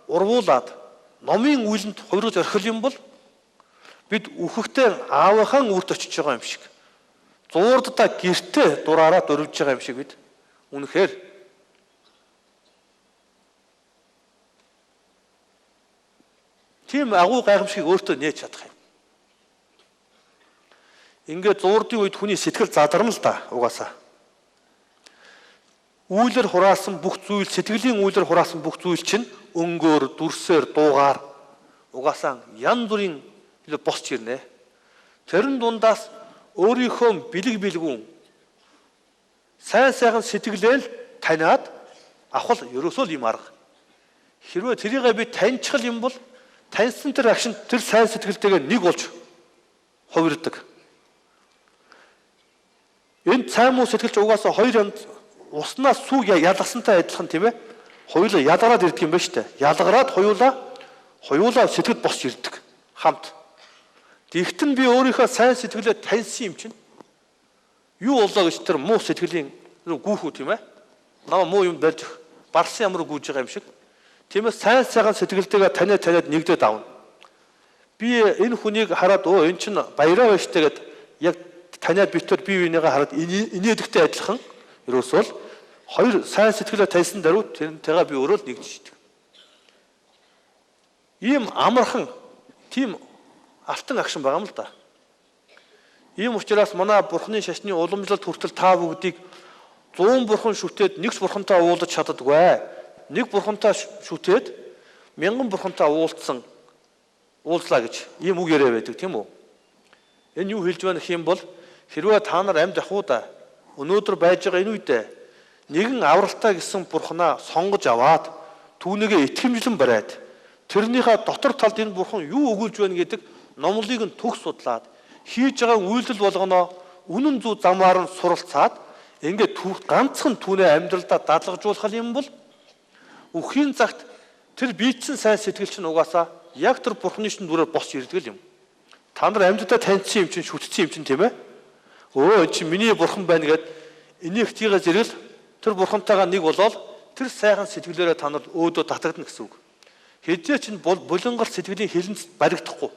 урвуулад номын үйлэнд хувиргаж орхил юм бол бид үхэхдээ аавынхаа үрд очиж байгаа юм шиг. Зуурддаа гэртээ дураараа дөрвж байгаа юм шиг бид үнэхээр тийм агуу гайхамшигыг өөртөө нээж чадах юм. Ингээд зуурдын үед хүний сэтгэл задарна л да угаасаа. Үйлэр хураасан бүх зүйл, сэтгэлийн үйлэр хураасан бүх зүйл чинь өнгөөр, дүрсээр, дуугаар угаасаа янз бүрийн Бид босч ирнэ. Тэрэн дундаас өөрийнхөө бэлэг бэлгүүн сайн сайхан сэтгэлээл таниад авах л ерөөсөө л юм арга. Хэрвээ тэрийгээ би таньчихл юм бол таньсан тэр агшин тэр сайн сэтгэлтэйгээ нэг болж хувирдаг. Энэ сайн муу сэтгэлч угаасаа хоёр янз уснаас сүг ялгасантай адилхан, тийм ээ. Хоёулаа ялгараад ирдэг юм байна шүү дээ. Ялгараад хоёулаа сэтгэл босч ирдэг. Хамт. Тэгтэн би өөрийнхөө сайн сэтгэлээ таньсан юм чинь юу боллоо гэж тэр муу сэтгэлийн гүүхүү, тийм ээ. Намаа муу юм барьж барсан ямар гүйж байгаа юм шиг. Тиймээс сайн сайхан сэтгэлтэйгээ таниад нэгдээд авна. Би энэ хүнийг хараад өө энэ чинь баяраа байна штэ гэд яг таниад битэр бие биенийгээ хараад инээдэгтэй адилхан ерөөсөө л хоёр сайн сэтгэлээ таньсан даруй тэрнтэйгээ би өөрөө л нэгдэж шийдэг. Ийм амархан тийм алтан агшин байгаа юм л да. Ийм учраас манай бурхны шашны уламжлалт хүртэл та бүгдийг 100 бурхан шүтээд нэг ч бурхантай уулзах чаддаггүй. Нэг бурхантай шүтээд мянган бурхантай уулзсан уулзлаа гэж ийм үг яриа байдаг, тийм үү? Энэ юу хэлж байна гэх юм бол хэрвээ та нар амьд ахуйда өнөөдөр байж байгаа энэ үедээ нэгэн авралтай гэсэн бурхнаа сонгож аваад түүнийгээ итгэмжлэн бариад тэрнийхээ дотор талд энэ бурхан юу өгүүлж байна гэдэг номлыг нь төгс судлаад хийж байгаа үйлдэл болгоноо үнэн зөв замаар нь суралцаад ингээд ганцхан түүнээ амьдралдаа дадлгажуулах юм бол үхийн цагт тэр биетсэн сайн сэтгэл чинь угаасаа яг тэр бурхны шин дүрээр босч ирдэг юм. Та нар амьдралдаа таньдсан юм чинь, шүтсэн юм чинь, тийм ээ. Өө энэ чинь миний бурхан байна гэд энийхтийгээ зэрэгэл тэр бурхантайгаа нэг болоод тэр сайхан сэтгэлээрээ та нар өөдөө татагдана гэсэн үг. Хэзээ чинь булангалт сэтгэлийн хилэнц баригдахгүй.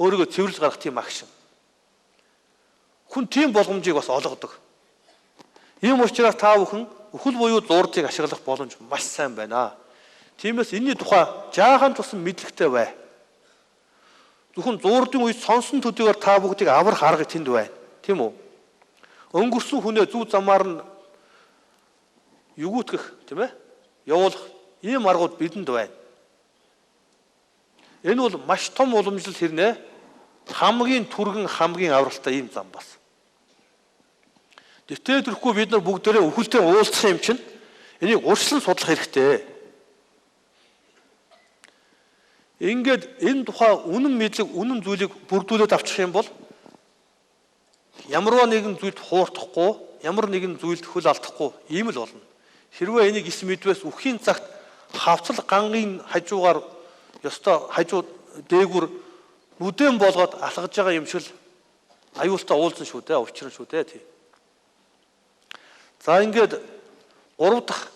Өөрийгөө цэвэрлж гаргах тийм агшин. Хүн тийм боломжийг бас олгодог. Ийм учраас та бүхэн үхэл буюу зуурдыг ашиглах боломж маш сайн байна. Тиймээс энэний тухай жаахан тусам мэдлэгтэй бай. Зөвхөн зуурдын үед сонсон төдийгөр та бүгдийг аврах арга тэнд байна. Тийм үү? Өнгөрсөн хүнээ зүв замаар нь югүүтгэх, тийм ээ? Явуулах ийм аргууд бидэнд байна. Энэ бол маш том уламжлал хэрнээ хамгийн түргэн хамгийн авралтай ийм зам бас. Гэтэл тэрхгүй бид нар бүгдээрээ үхэлтэй уулзсан юм чинь энийг урьдчилан судлах хэрэгтэй. Ингээд энэ тухай үнэн мэдлэг, үнэн зүйлийг бүрдүүлээд авчих юм бол ямарваа нэгэн зүйлд хуурдахгүй, ямар нэгэн зүйлд хөл алдахгүй ийм л болно. Хэрвээ энийг эс мэдвэс үхийн цагт хавцал гангийн хажуугаар ёстой хажуу дээгүр нүдэн болгоод алхаж байгаа юм шиг аюултай уулзсан шүү дээ, учир нь шүү дээ тий. За ингээд 3 дахь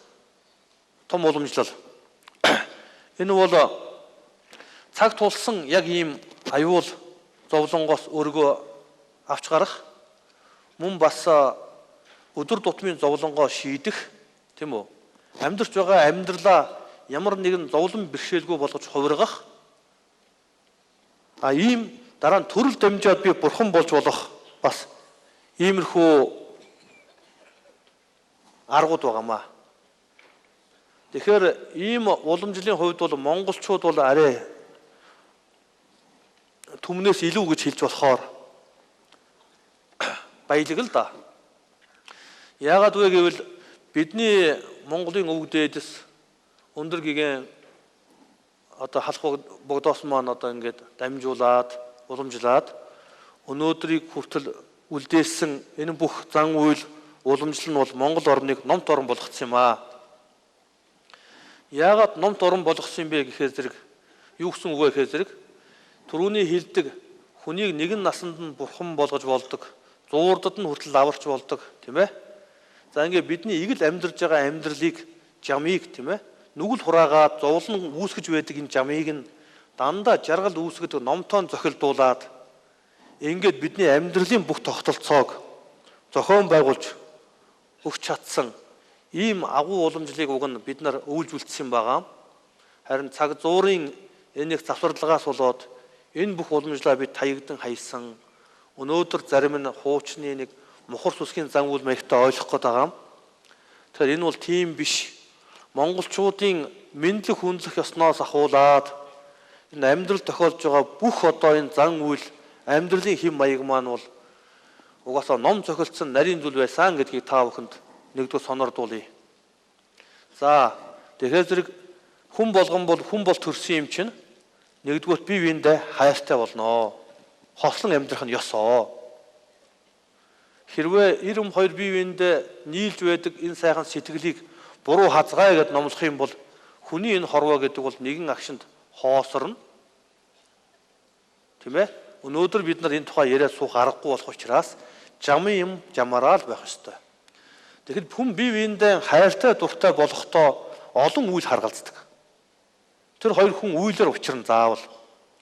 том уламжлал. Энэ бол цаг тулсан яг ийм аюул зовлонгоос өөрийгөө авч гарах, мөн бас өдөр тутмын зовлонгоо шийдэх, тийм үү? Амьдарч байгаа амьдралаа ямар нэгэн зовлон бэрхшээлгүй болгож хувиргах. А ийм дараа нь төрөл дамжаад би бурхан болж болох бас иймэрхүү аргууд байгаамаа. Тэгэхээр ийм уламжлалын хувьд бол монголчууд бол арай түмнээс илүү гэж хэлж болохоор баялаг л да. Яагаад вэ гэвэл бидний Монголын өвөг дээдэс өндөр гигэн одоо халах богдоос маань одоо ингээд дамжуулаад уламжлаад өнөөдрийг хүртэл үлдээсэн энэ бүх зан үйл уламжлал нь бол Монгол орныг номт орн болгоцсон юм аа. Яагаад номт орн болгосон юм бэ гэхээр зэрэг юу гэсэн үг вэ гэхээр зэрэг түрүүний хэлдэг хүнийг нэгэн насанд нь бурхан болгож болдог, зуурдад нь хүртэл аварч болдог, тийм ээ. За ингээд бидний игэл амьдарч байгаа амьдралыг, жамыг, тийм ээ, нүгэл хураагаад зовлон үүсгэж байдаг энэ жамыг нь дандаа жаргал үүсгэдэг номтон зохилдуулаад ингээд бидний амьдралын бүх тогтолцоог зохион байгуулж өгч чадсан ийм агуу уламжлалыг уг нь бид нар өвлж үлдсэн байгаа. Харин цаг зуурын энэ их завсарлагаас болоод энэ бүх уламжлалаа бид таягдан хайсан. Өнөөдөр зарим нь хуучны нэг мухар сүсгийн зан үйл маягтай ойлгох гээд байгаа юм. Тэгэхээр энэ бол тийм биш. Монголчуудын мэдлэг хүндлэх ёсноос ахуулаад Энэ амьдрал тохиолж байгаа бүх одоо энэ зан үйл амьдралын хэм маяг маань бол угаасаа ном цохилдсон нарийн зүйл байсан гэдгийг та бүхэнд нэгдүгээр сонордуулъя. За тэгэхээр зэрэг хүн болгон бол хүн бол төрсөн юм чинь нэгдүгээр бие биендээ хайртай болноо. Хослон амьдрах нь ёсоо. Хэрвээ 92 бие биендээ нийлж байдаг энэ сайхан сэтгэлийг буруу хазгай гэдээ номлох юм бол хүний энэ хорвоо гэдэг бол нэгэн агшинд хоосорно. Тийм ээ? Өнөөдөр бид нар энэ тухай яриад суух аргагүй болох учраас жамын юм жамаараа л байх ёстой. Тэгэхэд хүн бие биендээ хайртай дуртай болохдоо олон үйл харгалздаг. Тэр хоёр хүн үйлээр учрна заавал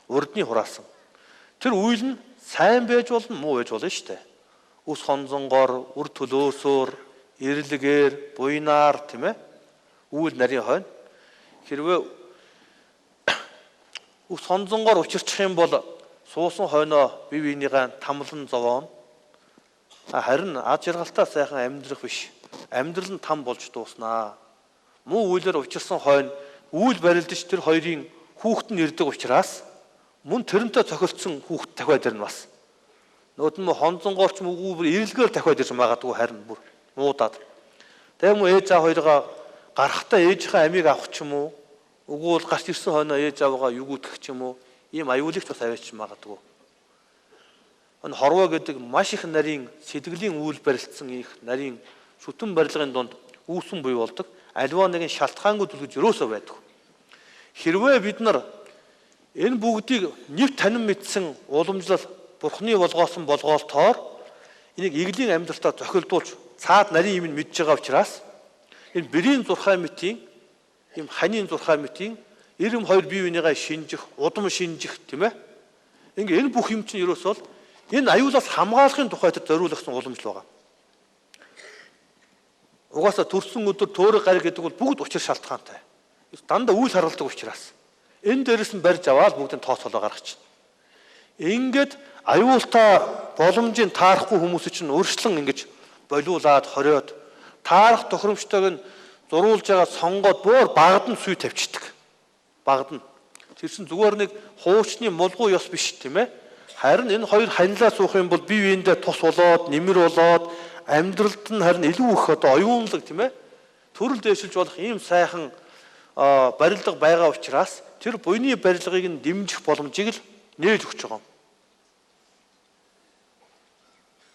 урдны хураасан. Тэр үйл нь сайн байж болно, муу байж болно шүү дээ. Үс хонзонгоор, үр төлөөсөөр, эрлэгээр, буйнаар тийм ээ. Үйл нарийн хойно. Хэрвээ үс хонзонгоор учирчих юм бол суусан хойноо бие биенийгээ тамлан зовооно. Харин ад жаргалтай сайхан амьдрах биш. Амьдрал нь там болж дууснаа. Муу үйлээр учирсан хойно үйл барилдаж тэр хоёрын хүүхэд нь ирдэг учраас мөн тэрнтэй цохилцсон хүүхэд дахиад ирнэ бас. Нөгөөд нь хонзонгоор ч үгүй бүр эрэлгээр дахиад ирж магадгүй харин бүр муудаад. Тэгээ мөн ээж аав хоёроо гарахтаа ээжийнхээ амийг авах ч юм уу? Үгүй бол гарч ирсэн хойноо ээж аавгаа югүйтгэх ч юм уу? Ийм аюулыг бас аваач магадгүй. Энэ хорвоо гэдэг маш их нарийн сэтгэлийн үйл барилцсан их нарийн шүтэн барилгын дунд үүсэн буй болдог. Аливаа нэгэн шалтгаангүй зүйл гэж ерөөсөө байдаг. Хэрвээ бид нар энэ бүгдийг нэв танин мэдсэн уламжлал Бурхны болгоосон болгоолтоор энийг иглийн амьдралтаа зохилдуулж цаад нарийн юм мэдж байгаа учраас энэ бэрийн зурхай мэтийн ийм ханийн зурхай мэтийн 92 бие биенийгээ шинжих, удам шинжих тийм ээ. Ингээ энэ бүх юм чинь ерөөсөө энэ аюулаас хамгаалахын тухайд зориулсан уламжлал байгаа. Угаасаа төрсөн өдөр төөрөг гариг гэдэг бол бүгд учир шалтгаантай. Дандаа үйл харгалдаг учраас энэ дээрээс нь барьж аваад бүгдийн тооцоолоо гаргачихна. Ингээд аюултай боломжийг таарахгүй хүмүүс чинь өөрчлөн ингэж болиулаад хориод таарах тохиромжтойг нь зуруулж байгаа сонгоод буур багад нь сүй тавьчихдаг. Багад нь. Тэр чинь зүгээр нэг хуучны мулгуу ёс биш тийм ээ. Харин энэ хоёр ханилаа суух юм бол бие биендээ тус болоод, нэмэр болоод амьдралд нь харин илүү их одоо оюунлаг тийм ээ. Төрөл дэвшилж болох ийм сайхан барилга байгаа учраас тэр буйны барилгыг нь дэмжих боломжийг л нээж өгч байгаа юм.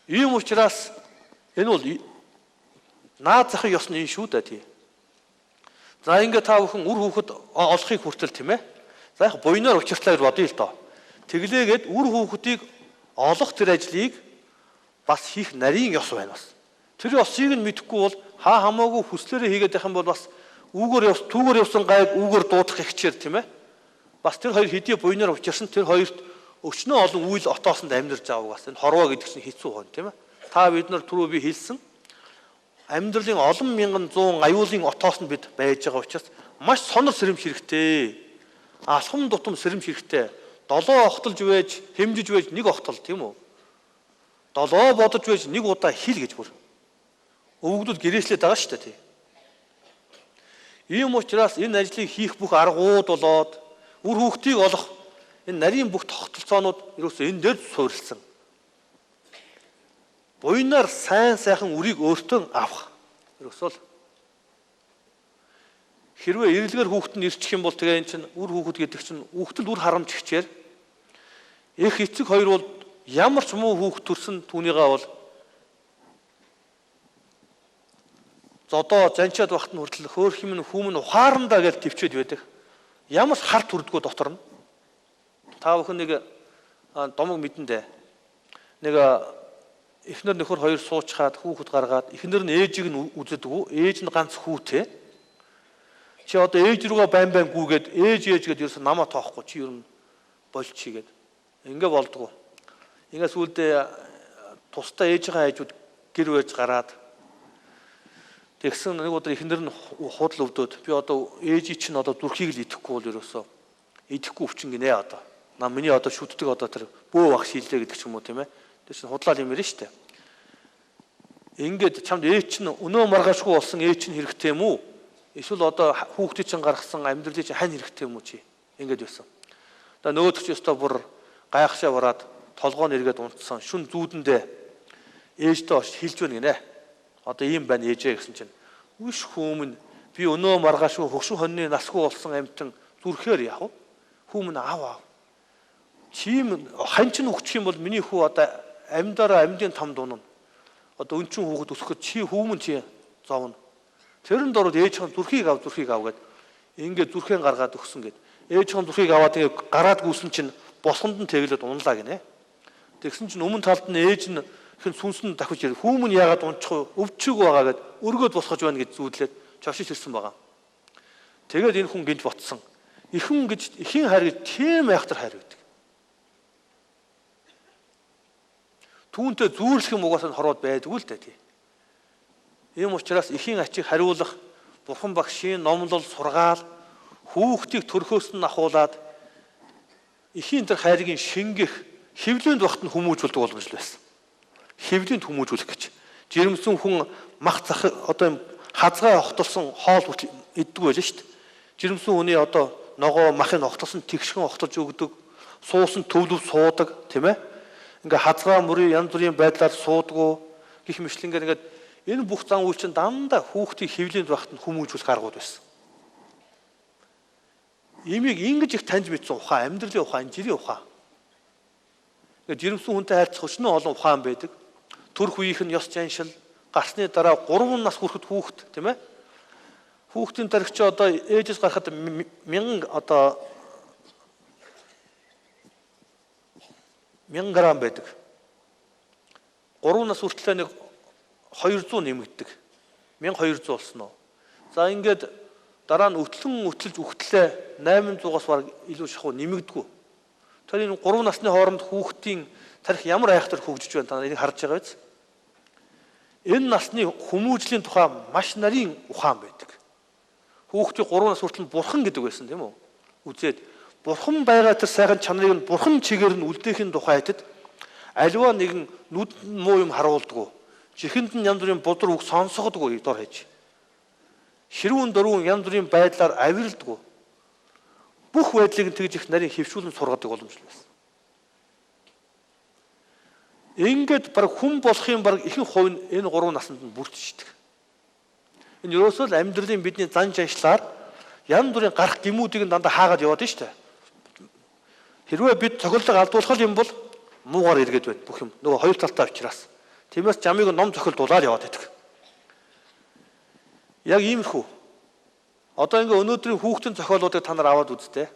Ийм учраас энэ бол наад захын ёс нь энэ шүү дээ тий. За ингээ та бүхэн үр хүүхэд олохыг хүртэл тийм ээ. За яг буйнаар учиртлаа гэж бодъё л доо. Тэглээгээд үр хүүхдийг олох тэр ажлыг бас хийх нарийн ёс байна бас. Тэр ёсыг нь мэдэхгүй бол хаа хамаагүй хүслээрээ хийгээд байх юм бол бас үүгээр явс түүгээр явсан гайг үүгээр дуудах ихчээр тийм ээ. Бас тэр хоёр хэдий буйнаар учирсан тэр хоёрт өчнөө олон үйл отоосонд амьдарч байгаа угаас энэ хорвоо гэдэг чинь хэцүү хон тийм ээ. Та бид нар түрүү би хэлсэн амьдралын олон мянган зуун аюулын отоосонд бид байж байгаа учраас маш сонор сэрэмж хэрэгтэй. Алхам тутам сэрэмж хэрэгтэй. Долоо огтолж байж, хэмжиж байж нэг огтол тийм үү? Долоо бодож байж нэг удаа хил гэж бүр. Өвгдүүд гэрээслээд байгаа шүү дээ тий. Ийм учраас энэ ажлыг хийх бүх аргууд болоод үр хүүхдийг олох энэ нарийн бүх тогтолцоонууд ерөөсөө энэ дээр суурилсан. Буйнаар сайн сайхан үрийг өөртөө авах. Ерөөсөө л хэрвээ эрэлгээр хүүхэд нь ирчих юм бол тэгээ эн чинь үр хүүхэд гэдэг чинь хүүхдэл үр харамч хичээр эх эцэг хоёр бол ямар ч муу хүүхэд төрсөн түүнийгээ бол зодоо занчаад багт нь хүртэл хөөх юм хүмүн ухаарандаа гэж төвчөөд байдаг. Ямар ч хар төрдгөө дотор нь. Та бүхэн нэг домог мэдэн дээ. Нэг эхнэр нөхөр хоёр суучхаад хүүхэд гаргаад эхнэр нь ээжийг нь үзэдэггүй. Ээж нь ганц хүүтэй. Чи одоо ээж рүүгээ байн байн гүгээд ээж ээж гэдээ ерөөсө намаа тоохгүй чи ер нь болчихъя гэд. Ингээ болдгоо. Ингээ сүүлдээ тусдаа ээжийнхээ хайжууд гэр байж гараад тэгсэн нэг удаа эхнэр нь худал өвдөөд би одоо ээжий чинь одоо зүрхийг л идэхгүй бол ерөөсөө идэхгүй өвчин гинэ одоо. Нам миний одоо шүтдэг одоо тэр бөө бах шийлээ гэдэг ч юм уу тийм ээ. Тэр чинь худлаа юм ярина штэ. Ингээд чамд ээж чинь өнөө маргаашгүй болсон ээж чинь хэрэгтэй юм уу? Эсвэл одоо хүүхдийн чинь гаргасан амьдралын чинь хань хэрэгтэй юм уу чи? Ингээд байсан. Одоо нөгөөдөг чи өстө бүр гайхшаа бараад толгоо нь эргээд унтсан. Шүн зүүдэндээ ээжтэй очиж хэлж байна гинэ. Одоо ийм байна ээжээ гэсэн чинь үш хүмүүн би өнөө маргаашгүй хөгшин хоньны насгүй болсон амьтан зүрхээр яах вэ? Хүмүүн аав аав. Чим хань чинь өгчих юм бол миний хүү одоо амьдараа амьдын тамд унана. Одоо өнчин хүүхэд өсөхөд чи хүмүүн чи зовно. Тэрэн дород ээжхэн зүрхийг ав зүрхийг ав гэд ингээд зүрхээ гаргаад өгсөн гэд. Ээжхэн зүрхийг аваад ингээд гараад гүйсэн чинь босгонд нь тэглээд унлаа гинэ. Тэгсэн чинь өмнө талд нь ээж нь хэн сүнс нь дахиж ирэх. Хүмүүн яагаад унчих вэ? Өвчөг байгаа гэд өргөөд босгож байна гэж зүүдлээд чошиж ирсэн байгаа. Тэгээд энэ хүн гинж ботсон. Ихэн гэж ихийн хайр гэж тийм айхтар хайр байдаг. Түүнтэй зүүрлэх юм угаасаа хорвоод байдгүй л дээ тий. Ийм учраас ихийн ачийг хариулах бурхан багшийн номлол сургаал хүүхдийг төрхөөс нь ахуулаад ихийн тэр хайрыг шингэх хөвлөнд багт нь хүмүүжүүлдэг боломж байсан. Хөвлөнд хүмүүжүүлэх гэж. Жирэмсэн хүн мах зах одоо юм хазгай огтолсон хоол хүртэл иддэг байлаа шүү дээ. Жирэмсэн хүний одоо ногоо махыг огтолсон тэгшхэн огтолж өгдөг, суусан төвлөв суудаг, тийм ээ. Ингээ хазгай мөрийн янз бүрийн байдлаар суудгуу гих мэтлэнгээр ингээд энэ бүх зан үйл чинь дандаа хүүхдийн хөвлийн багт нь хүмүүжүүлэх аргууд байсан. Имийг ингэж их таньж мэдсэн ухаан, амьдралын ухаан, жирийн ухаан. Ингээд жирэмсэн хүнтэй харьцах өчнөө олон ухаан байдаг. Төрх үеийнх нь ёс заншил, гарсны дараа 3 нас хүрэхэд хүүхэд, тийм ээ. Хүүхдийн тархич одоо ээжээс гарахад 1000 одоо 1000 грамм байдаг. 3 нас хүртлээр нэг 200 нэмэгддэг. 1200 болсон уу? За ингээд дараа нь өтлөн өтөлж өгтлээ 800-аас бараг илүү шахуу нэмэгдэггүй. Тэр энэ 3 насны хооронд хүүхдийн тарих ямар айхтар хөгжиж байна та энийг харж байгаа биз? Энэ насны хүмүүжлийн тухай маш нарийн ухаан байдаг. Хүүхдийн 3 нас хүртэл бурхан гэдэг байсан тийм үү? Үзээд бурхан байгаа тэр сайхан чанарыг нь бурхан чигээр нь үлдээхийн тухайтад аливаа нэгэн нүд муу юм харуулдаггүй. Чихэнд нь янз бүрийн бузар үг сонсгодгүй дор хэж. Ширүүн дөрвөн янз бүрийн байдлаар авиралдаггүй. Бүх байдлыг нь тэгж их нарийн хөвшүүлэн сургадаг боломж байсан. Ингээд баг хүн болохын баг ихэнх хувь нь энэ 3 насанд нь бүрдчихдэг. Энэ ерөөсөө л амьдралын бидний зан чаншлаар янз бүрийн гарах гимүүдийг нь дандаа хаагаад яваад нь шүү дээ. Хэрвээ бид цохилдог алдуулах юм бол муугаар эргээд байна бүх юм. Нөгөө хоёр талтай учраас. Тиймээс жамыг ном цохилдуулаад яваад байдаг. Яг иймэрхүү. Одоо ингээ өнөөдрийн хүүхдийн зохиолуудыг та нар аваад үзтээ.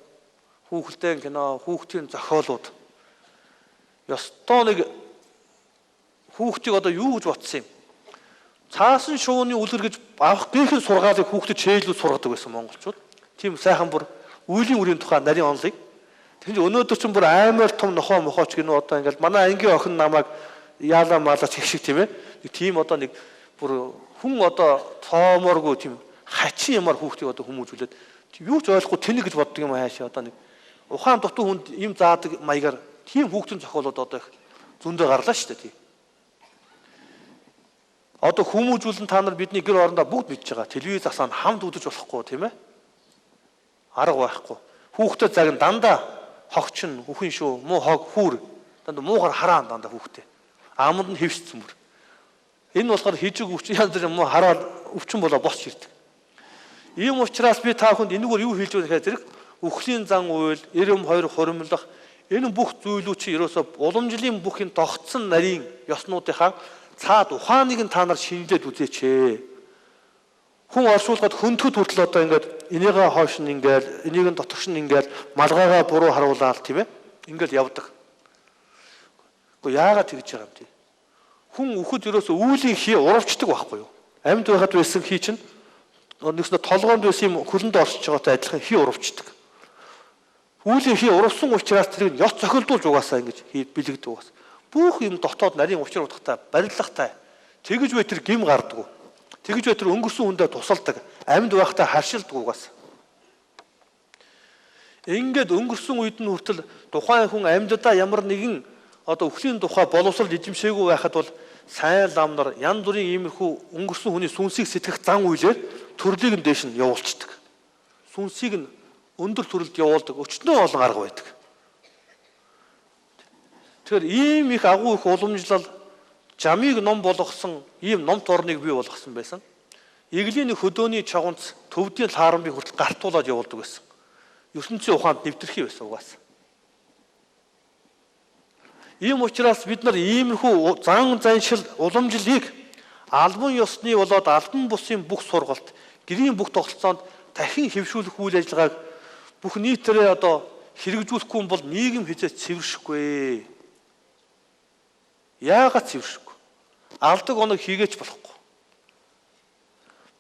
Хүүхэлдэйн кино, хүүхдийн зохиолууд. Ёстой нэг хүүхдийг одоо юу гэж бодсон юм? Цаасан шувууны үлгэр гэж авах гийнхэн сургаалыг хүүхдэд чээлүүд сургадаг байсан монголчууд. Тийм сайхан бүр үеийн үрийн тухай нарийн онолыг. Тэр чинь өнөөдөр чинь бүр аймаар том нохоо мохооч гинүү одоо ингээл манай ангийн охин намайг яалаа маалаач гэх шиг тийм ээ. Нэг тийм одоо нэг бүр хүн одоо тоомооргүй тийм хачин ямар хүүхдийг одоо хүмүүжүүлээд юу ч ойлгохгүй тэнэг гэж боддог юм хаашаа одоо нэг ухаан дутуу хүнд им заадаг маягаар тийм хүүхдийн зохиолууд одоо их зөндөө гарлаа шүү дээ тийм. Одоо хүмүүжүүлэн та нар бидний гэр орондоо бүгд мэдж байгаа. Телевиз асаан хамт үзэж болохгүй тийм ээ. Арга байхгүй. Хүүхдэд цаг нь дандаа хогчин, үхэн шүү, муу хог, хүүр. Дандаа муугар хараан дандаа хүүхдээ. Аманд нь хэвшсэн бүр. Энэ болохоор хижиг өвчин янз бүрийн муу хараад өвчин болоо босч ирдэг. Ийм учраас би та бүхэнд энэгээр юу хэлж байгаа гэхээр зэрэг үхлийн зан үйл, 92 хуримлах энэ бүх зүйлүүд чи ерөөсөө уламжлалын бүх юм тогтсон нарийн ёснуудынхаа цаад ухааныг нь та нар шинэлээд үзээч ээ. Хүн оршуулгад хөндөд хүртэл одоо ингээд энийгээ хойш нь ингээд энийг нь дотогш нь ингээд малгайгаа буруу харуулаад тийм ээ. Ингээд явдаг. Гэхдээ яагаад тэгж байгаа юм бэ? Хүн үхэд ерөөсөө үүлийн хий уравчдаг байхгүй юу? Амьд байхад байсан хий чинь нэгснэ толгоонд байсан юм хөлөнд орсож байгаатай адилхан хий уравчдаг. Үүлийн хий уравсан учраас тэрийг ёс зохилдуулж угаасаа ингэж хий бэлэгдэг угаас. Бүх юм дотоод нарийн учир утгатай, барилгатай. Тэгэж бай тэр гим гардггүй. Тэгэж бай тэр өнгөрсөн хүндээ тусалдаг, амьд байхдаа харшилдаг угаас. Ингээд өнгөрсөн үед нь хүртэл тухайн хүн амьддаа ямар нэгэн одоо үхлийн тухай боловсрол эзэмшээгүй байхад бол сайн лам нар янз бүрийн иймэрхүү өнгөрсөн хүний сүнсийг сэтгэх зан үйлээр төрлийг нь дээш нь явуулцдаг. Сүнсийг нь өндөр төрөлд явуулдаг өчнөө олон арга байдаг. Тэгэхээр ийм их агуу их уламжлал жамыг ном болгосон ийм ном торныг бий болгосон байсан. Иглийн хөдөөний чагунц төвдийн лаарамбыг хүртэл гартуулаад явуулдаг байсан. Ертөнцийн ухаанд нэвтэрхий байсан угаас. Ийм учраас бид нар иймэрхүү зан заншил уламжлалыг албан ёсны болоод албан бусын бүх сургалт, гэрийн бүх тогтолцоонд дахин хэвшүүлэх үйл ажиллагааг бүх нийтээрээ одоо хэрэгжүүлэхгүй бол нийгэм хэзээ цэвэршихгүй. Яагаад цэвэршихгүй? Алдаг оног хийгээч болохгүй.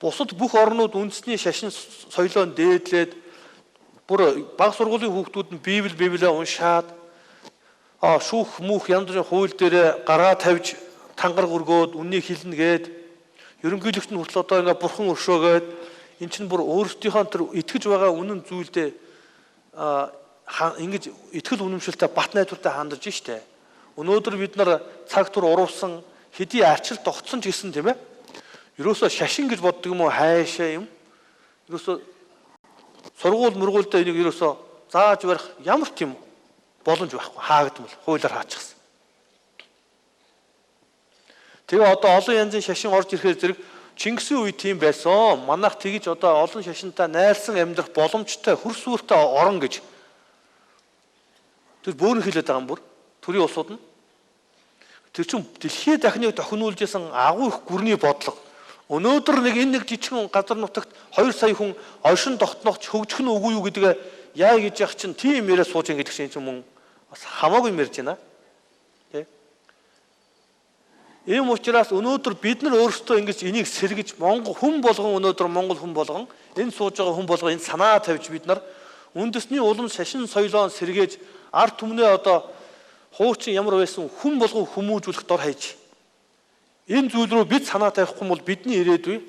Бусад бүх орнууд үндэсний шашин соёлоо дээдлээд бүр баг сургуулийн хүүхдүүд нь Библиэ уншаад шүүх мүх янз бүрийн хууль дээрээ гараа тавьж тангараг өргөөд үннийг хэлнэ гээд ерөнхийлөгч нь хүртэл одоо ингээ бурхан өршөөгөөд эн чинь бүр өөрсдийнхөө тэр итгэж байгаа үнэн зүйлдээ ингэж итгэл үнэмшилтэй бат найдвартай хандаж штэ. Өнөөдөр бид нар цаг тур урвсан хэдий арчил тогтсон ч гэсэн тийм ээ. Ерөөсөө шашин гэж боддог юм уу хайшаа юм. Ерөөсөө сургууль мөргүүлдэ энийг ерөөсөө зааж барих ямар ч юм боломж байхгүй хаагдмал хуулиар хаачихсан. Тэгээ одоо олон янзын шашин орж ирэхээр зэрэг Чингисийн үе тийм байсан. Манайх тэгж одоо олон шашинтай найрсан амьдрах боломжтой хөрс сүртэй орон гэж. Тэр бөөрн хилээд байгаа юм бүр. Төрийн улсууд нь. Тэр чинь дэлхийн дахныг тохинулж исэн агуу их гүрний бодлого. Өнөөдөр нэг энэ нэг жижигхэн газар нутагт 2 сая хүн оршин тогтнох хөгжих нь үгүй юу гэдгээ яа гэж яах чинь тийм яриа сууж ин гэдэг чинь мөн бас хамаагүй юм ярьж байна. Тэ? Ийм учраас өнөөдөр бид нар өөрсдөө ингэж энийг сэргэж Монгол хүн болгон өнөөдөр Монгол хүн болгон энэ сууж байгаа хүн болгон энэ санаа тавьж бид нар үндэсний улам шашин соёлоо сэргээж ард түмнээ одоо хуучин ямар байсан хүн болгон хүмүүжүүлэх дор хаяж энэ зүйл рүү бид санаа тавихгүй бол бидний ирээдүй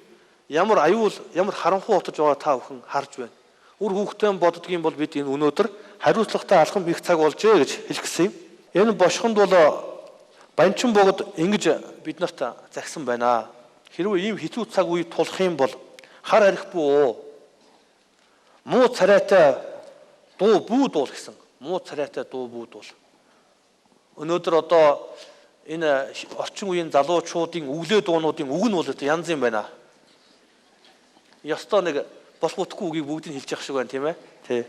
ямар аюул ямар харанхуй отож байгаа та бүхэн харж байна. Үр хүүхдээ боддгийн бол бид энэ өнөөдөр хариуцлагатай алхам хийх цаг болжээ гэж хэлэх гэсэн юм. Энэ бошгонд бол Банчин богд ингэж бид нарт загсан байна. Хэрвээ ийм хэцүү цаг үе тулах юм бол хар арих бүү. Муу царайтай дуу бүү дуул гэсэн. Муу царайтай дуу бүү дуул. Өнөөдөр одоо энэ орчин үеийн залуучуудын өглөө дуунуудын үг нь бол янз юм байна. Ёстой нэг болох утгагүй үгийг бүгдийг хэлж явах шиг байна тийм ээ. Тэ.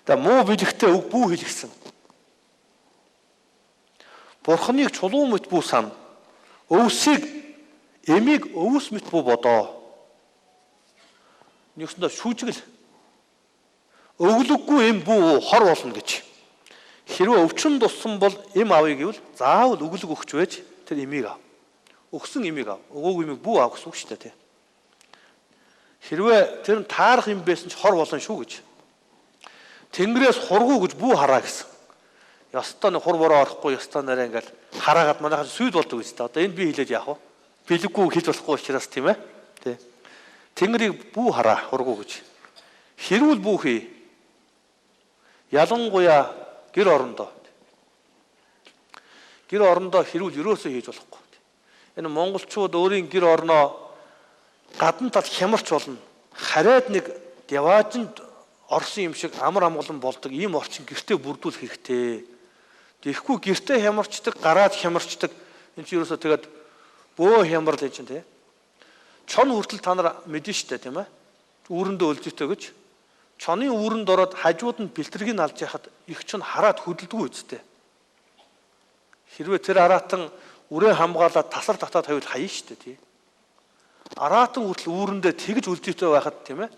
Тэгээ муу бэлэгтэй үг бүү хэлгэсэн. Бурхныг чулуу мэт бүү сан. Өвсийг эмийг өвс мэт бүү бодоо. Нэгсэндээ шүүжгэл. Өглөггүй эм бүү хор болно гэж. Хэрвээ өвчин туссан бол эм авъя гэвэл заавал өглөг өгч байж тэр эмийг ав. Өгсөн эмийг ав. Өгөөгүй эмийг бүү ав гэсэн үг шүү дээ, тий. Хэрвээ тэр нь таарах юм байсан ч хор болно шүү гэж. Тэнгэрээс хургуу гэж бүү хараа гэсэн. Ёстой нэг хур бороо орохгүй ёстой нарай ингээл хараагаад манайхан сүйд болдог гэж та. Одоо энд би хэлээд яах вэ? Бэлэггүй хэлж болохгүй учраас тийм ээ. Тэ. Тэнгэрийг бүү хараа хургуу гэж. Хэрүүл бүү хий. Ялангуяа гэр орондоо. Гэр орондоо хэрүүл ерөөсөө хийж болохгүй. Энэ монголчууд өөрийн гэр орноо гадна тал хямарч болно. Хараад нэг яваажинд орсон юм шиг амар амгалан болдог ийм орчин гэртээ бүрдүүлэх хэрэгтэй. Тэгэхгүй гэртээ хямарчдаг, гараад хямарчдаг. Энэ чинь ерөөсөө тэгээд бөө хямрал энэ чинь тий. Чон хүртэл та нар мэдэн штэ тийм ээ. Үүрэндээ өлзөтөө гэж. Чоны үүрэнд ороод хажууд нь бэлтргийг алж яхад их чон хараад хөдөлдөггүй үсттэй. Хэрвээ тэр араатан үрээ хамгаалаад тасар татаад тавил хаяа штэ тий. Араатан хүртэл үүрэндээ тэгж өлзөтөө байхад тийм ээ.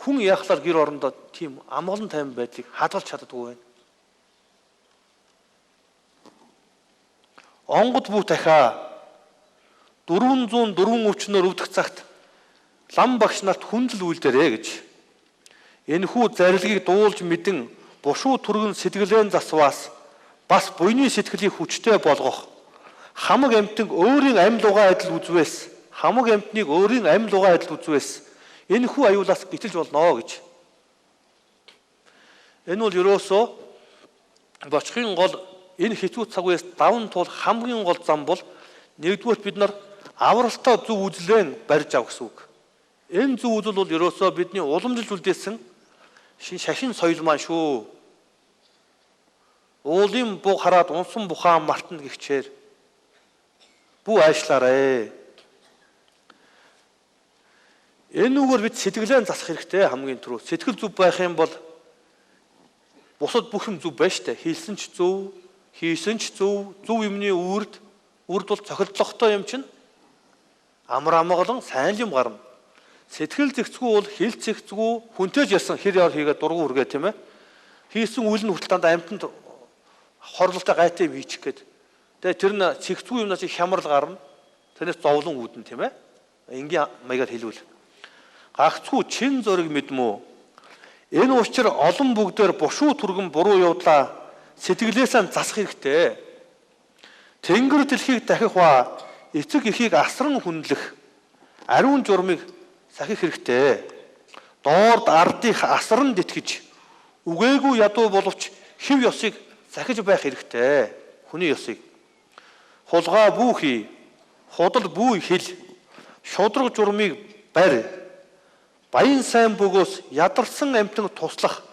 Хүн яхалаар гэр орондоо тийм амгалан тайван байдлыг хадгалж чаддаггүй байна. Онгод бүү дахиа 404 өвчнөр өвдөх цагт лам багш нарт хүндэл үйлдэрээ гэж. Энэхүү зарилгийг дуулж мэдэн бушуу түргэн сэтгэлэн засваас бас буйны сэтгэлийг хүчтэй болгох хамаг амьтан өөрийн амьд угаа адил үзвээс хамаг амьтныг өөрийн амьд угаа адил үзвээс энэхүү аюулаас гítэлж болно гэж. Энэ бол ерөөсөө бочхын гол энэ хэцүү цаг үеэс даван тул хамгийн гол зам бол нэгдүгürt бид нар авралтаа зөв үзлэн барьж авах гэсэн үг. Энэ зөв үзэл бол ерөөсөө бидний уламжилж үлдээсэн шашин соёл маань шүү. Уулын буг хараад унсан бухаа мартна гихчээр бүү айшлаарэ. Энэ үгээр бид сэтгэлээ засах хэрэгтэй хамгийн түрүү. Сэтгэл зүв байх юм бол бусад бүх юм зүв байна штэ. Хийсэн ч зөв, хийсэн ч зөв, зөв юмны үрд бол цохилдлоготой юм чинь амар амгалан сайн юм гарна. Сэтгэл зэгцгүй бол хэл зэгцгүй, хүнтэй ч ясан хэр яар хийгээд дургу үргээ тийм ээ. Хийсэн үйл нь хүртэл дандаа амьтанд хорлолтой гайтай юм хийчих гээд. Тэгээ тэр нь зэгцгүй юмнаас хямрал гарна. Тэрнээс зовлон үүдэн тийм ээ. Энгийн маягаар хэлвэл. Гагцгүй чин зориг мэдмүү. Энэ учир олон бүгдээр бушуу түргэн буруу явдлаа сэтгэлээсээ засах хэрэгтэй. Тэнгэр дэлхийг дахих ба эцэг эхийг асран хүндлэх ариун журмыг сахих хэрэгтэй. Доорд ардыг асран тэтгэж үгээгүй ядуу боловч хэв ёсыг сахиж байх хэрэгтэй. Хүний ёсыг. Хулгай бүү хий, худал бүү хэл, шудраг журмыг барь. Баян сайн бөгөөс ядарсан амьтан туслах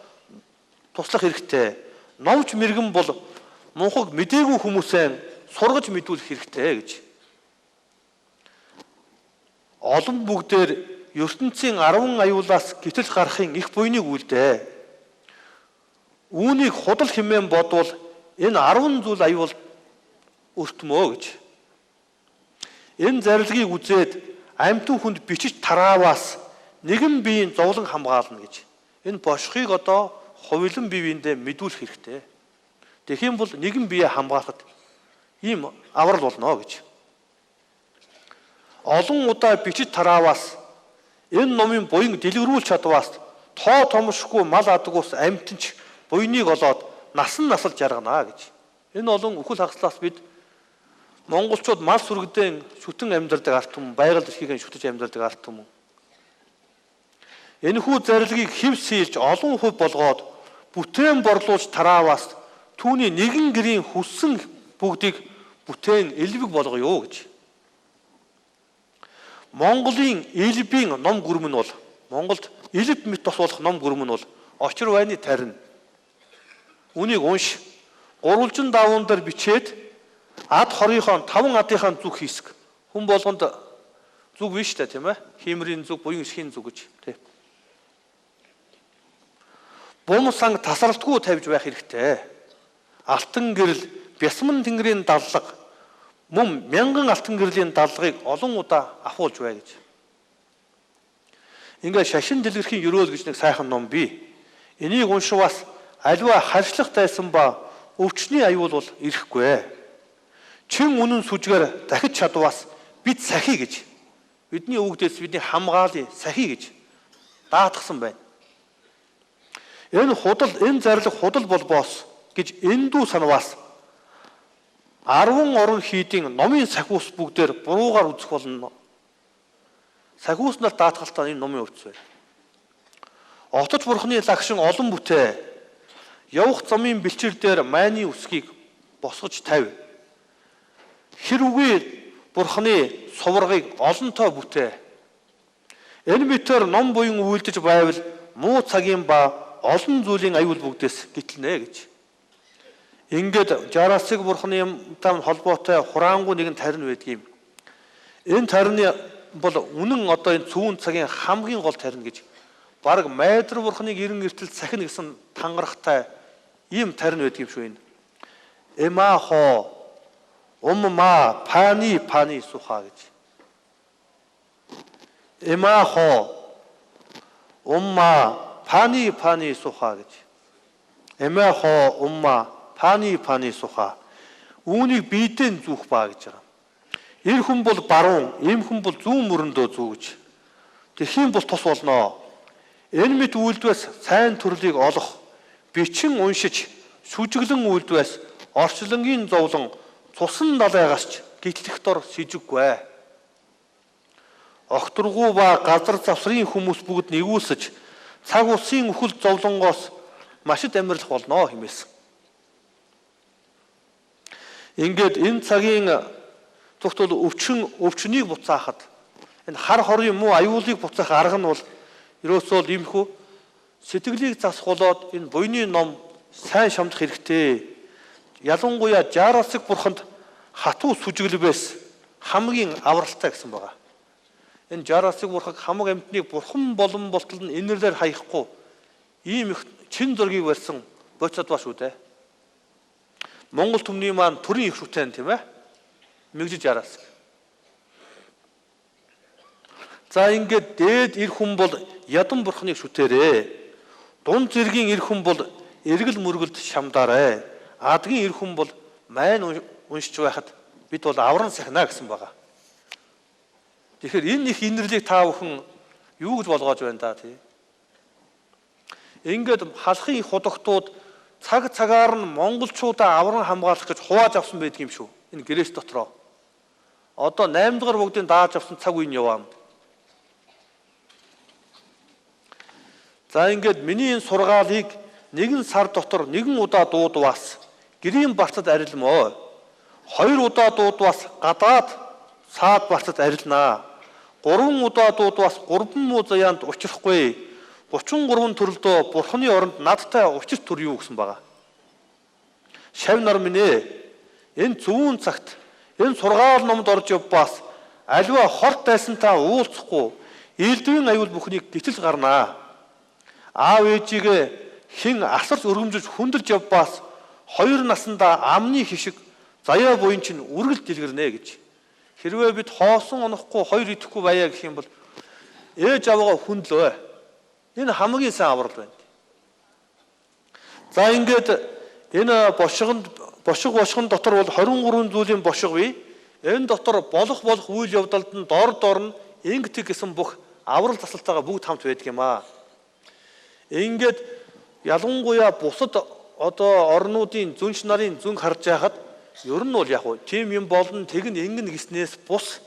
хэрэгтэй. Номч мэрэгэн бол мунхаг мдээгүй хүмүүсээ сургаж мэдүүлэх хэрэгтэй гэж. Олон бүгдээр ертөнцийн 10 аюулаас гэтэл гарахын их буйныг үлдээ. Үүнийг худал хэмээн бодвол энэ 10 зүйл аюул өртмөө гэж. Энэ зарилгийг үзээд амьтан хүнд бичиж тарааваас нэгэн биеийн зовлон хамгаална гэж. Энэ бошхыг одоо хувилан бие биендээ мэдүүлэх хэрэгтэй. Тэгэх юм бол нэгэн бие хамгаалахад ийм аврал болно гэж. Олон удаа бичиж тарааваас энэ номын буян дэлгэрүүлж чадваас тоо томшгүй мал адгуус амьтанч буйныг олоод насан насалж жаргана гэж. Энэ олон үхэл хагаслаас бид монголчууд мал сүргэдэн шүтэн амьдардаг ард түмэн, байгаль дэлхийг шүтэж амьдардаг ард түмэн. Энэхүү зарилгийг хэв сийлж олон хувь болгоод бүтээн борлуулж тарааваас түүний нэгэн гэрийн хүссэн бүгдийг бүтээн элбэг болгоё гэж. Монголын элбийн ном гүрм нь бол Монголд элб мэт тос болох ном гүрм нь бол Очир вайны тарина. Үнийг унш гурвалжин давуун дээр бичээд ад хорийнхоо 5 адынхаа зүг хийсг. Хүн болгонд зүг биш үү тийм ээ? Хиймрийн зүг, буян эсхийн зүг гэж тийм. Бум сан тасралтгүй тавьж байх хэрэгтэй. Алтан гэрэл, бясман тэнгэрийн даллага, мөн мянган алтан гэрлийн даллагыг олон удаа ахуулж бай гэж. Ингээ шашин дэлгэрхийн өрөөл гэж нэг сайхан ном бий. Энийг уншваас аливаа харшлах тайсан ба өвчний аюул бол ирэхгүй. Чин үнэн сүжгээр дахиж чадваас бид сахи гэж. Бидний өвгдээс бидний хамгаалъя сахи гэж даатгсан байна. Энэ худал, энэ зарлиг худал болбоос гэж эндүү санваас 10 орон хийдийн номын сахиус бүгдээр буруугаар үзэх болно. Сахиус нар даатгалтай энэ номын өвц байна. Отож бурхны лагшин олон бүтээ. Явах замын бэлчээр дээр майны үсгийг босгож тавь. Хэр үгүй бурхны суваргыг олонтоо бүтээ. Энэ мэтээр ном буян үйлдэж байвал муу цагийн ба олон зүйлийн аюул бүгдээс гэтлэнэ гэж. Ингээд Жарасыг бурхны юмтай холбоотой хураангуй нэгэн тарин байдаг юм. Энэ тарины бол үнэн одоо энэ цүүн цагийн хамгийн гол тарин гэж. Бараг майдар бурхныг эрен эртэл сахина гэсэн тангарахтай ийм тарин байдаг юм шүү энэ. Эмахо умма пани пани суха гэж. Эмахо умма пани пани суха гэж. Эмахо умма пани пани суха. Үүнийг биедэн зүүх ба гэж байгаа. Эр хүн бол баруун, эм хүн бол зүүн мөрөндөө зүү гэж. Тэгхийн бол тус болноо. Энэ мэт үйлдвээс сайн төрлийг олох, бичин уншиж, сүжиглэн үйлдвээс орчлонгийн зовлон цусан далайгаас ч гитлэх дор сэжиггүй. Огторгуу ба газар завсрын хүмүүс бүгд нэгүүлсэж цаг усын үхэл зовлонгоос машид амирлах болно хэмээсэн. Ингээд энэ цагийн зүгт бол өвчнийг буцаахад энэ хар хорын муу аюулыг буцаах арга нь бол ерөөсөө л иймхүү сэтгэлийг засах болоод энэ буйны ном сайн шамдах хэрэгтэй. Ялангуяа Жарасыг бурханд хатуу сүжиглэвээс хамгийн авралтай гэсэн байгаа. Энэ Жарасыг бурхаг хамаг амьтныг бурхан болон болтол нь инэрлээр хаяхгүй ийм их чин зургийг барьсан боцод ба шүү дээ. Монгол түмний маань төрийн их шүтэн, тийм ээ. Мэгжиж Жарас. За ингээд дээд эр хүн бол ядан бурхныг шүтээрээ. Дунд зэргийн эр хүн бол эргэл мөргөлд шамдаарэ. Адгийн эр хүн бол майн уншиж байхад бид бол авран сахина гэсэн байгаа. Тэгэхээр энэ их инэрлийг та бүхэн юу гэж болгоож байна да тий. Ингээд халахын их худагтууд цаг цагаар нь монголчуудаа авран хамгаалах гэж хувааж авсан байдаг юм шүү. Энэ гэрээс дотроо. Одоо 8 дугаар бүгдийн дааж авсан цаг үе нь яваа. За ингээд миний энэ сургаалыг нэгэн сар дотор нэгэн удаа дуудваас гэрийн барцад арилмоо. 2 удаа дуудваас гадаад саад барцад арилнаа. 3 удаа дуудваас 3 муу заяанд учрахгүй. 33 төрлдөө бурхны оронд надтай учир төр юу гэсэн байгаа. Шав нар минь ээ, энэ зүүн цагт энэ сургаал номд орж явбаас аливаа хорт дайсантаа уулзахгүй элдвийн аюул бүхнийг гэтэл гарнаа. Аав ээжигээ хэн асарч өргөмжөж хүндэлж явбаас 2 наснда амны хишиг заяа буян чинь үргэлж дэлгэрнэ гэж. Хэрвээ бид хоосон онохгүй хоёр идэхгүй байя гэх юм бол ээж аваагаа хүндлөө. Энэ хамгийн сайн аврал байна. За ингээд энэ бошигонд бошиг бошгон дотор бол 23 зүйлийн бошиг бий. Энэ дотор болох үйл явдалд нь дор дор нь ингэдэг гэсэн бүх аврал засалтайгаа бүгд хамт байдаг юм аа. Ингээд ялангуяа бусад одоо орнуудын зүнч нарын зүнг харж байхад ер нь бол яг уу тийм юм болно тэг нь ингэн гэснээс бус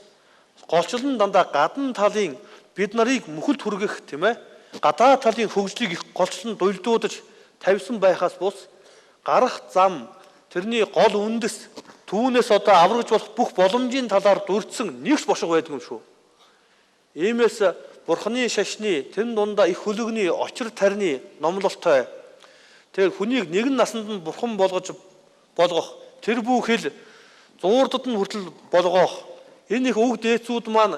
голчлон дандаа гадна талын бид нарыг мөхөлд хүргэх, тийм ээ, гадаа талын хөгжлийг их голчлон дуйлдуудаж тавьсан байхаас бус гарах зам тэрний гол үндэс түүнээс одоо аврагж болох бүх боломжийн талаар дүрцэн нэгс бошго байдаг юм шүү. Иймээс бурхны шашны тэн дундаа их хөлөгний очир тарны номлолтой. Тэгэхээр хүнийг нэгэн насанд нь бурхан болгож болгох тэр бүхэл зуурдад нь хүртэл болгоох энэ их өг дээдсүүд маань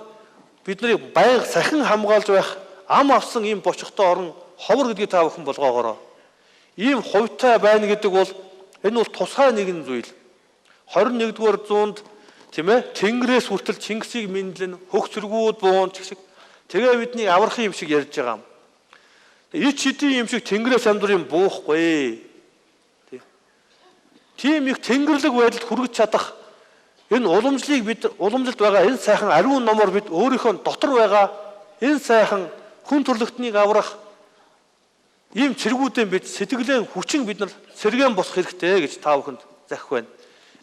бид нарыг байнга сахин хамгаалж байх ам авсан ийм бочхтой орон ховор гэдгийг та бүхэн болгоогоорой. Ийм хувьтай байна гэдэг бол энэ бол тусгай нэгэн зүйл. 21-р зуунд, тийм ээ, Тэнгэрээс хүртэл Чингисийг мэдлэн хөх цэргүүд буун ч шиг тэгээ бидний аврах юм шиг ярьж байгаа юм. Ич хэдийн юм шиг Тэнгэрээс амьдрын буухгүй. Тийм их тэнгэрлэг байдалд хүргэж чадах энэ уламжлалыг бид уламжилт байгаа энэ сайхан ариун номоор бид өөрийнхөө дотор байгаа энэ сайхан хүн төрлөختнийг аврах ийм цэргүүдэн бид сэтгэлээ хүчин бид нар сэргээн босох хэрэгтэй гэж та бүхэнд захих байна.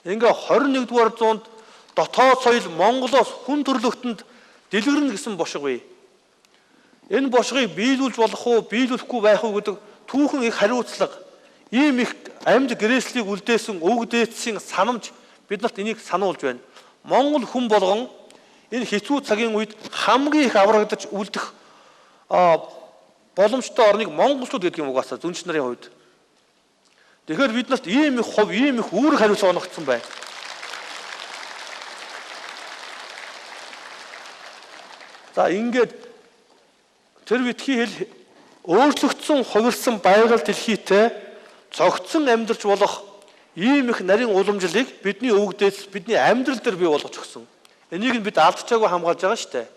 Ингээ 21-р зуунд дотоод соёл Монголоос хүн төрлөختөнд дэлгэрнэ гэсэн бошго бий. Энэ бошгыг биелүүлж болох уу, биелүүлэхгүй байх уу гэдэг түүхэн их хариуцлага, ийм их амьд гэрээслийг үлдээсэн өвөг дээдсийн санамж биднэрт энийг сануулж байна. Монгол хүн болгон энэ хэцүү цагийн үед хамгийн их аврагдаж үлдэх боломжтой орныг монголчууд гэдэг юм угаасаа зүнч нарын хувьд. Тэгэхээр бид нарт ийм их хувь, ийм их үүрэг хариуцлага оногдсон байна. За ингээд тэр битгий хэл өөрчлөгдсөн хувирсан байгаль дэлхийтэй цогцсон амьдарч болох ийм их нарийн уламжлалыг бидний өвөг дээдс бидний амьдрал дээр бий болгож өгсөн. Энийг нь бид алдчихаагүй хамгаалж байгаа шүү дээ.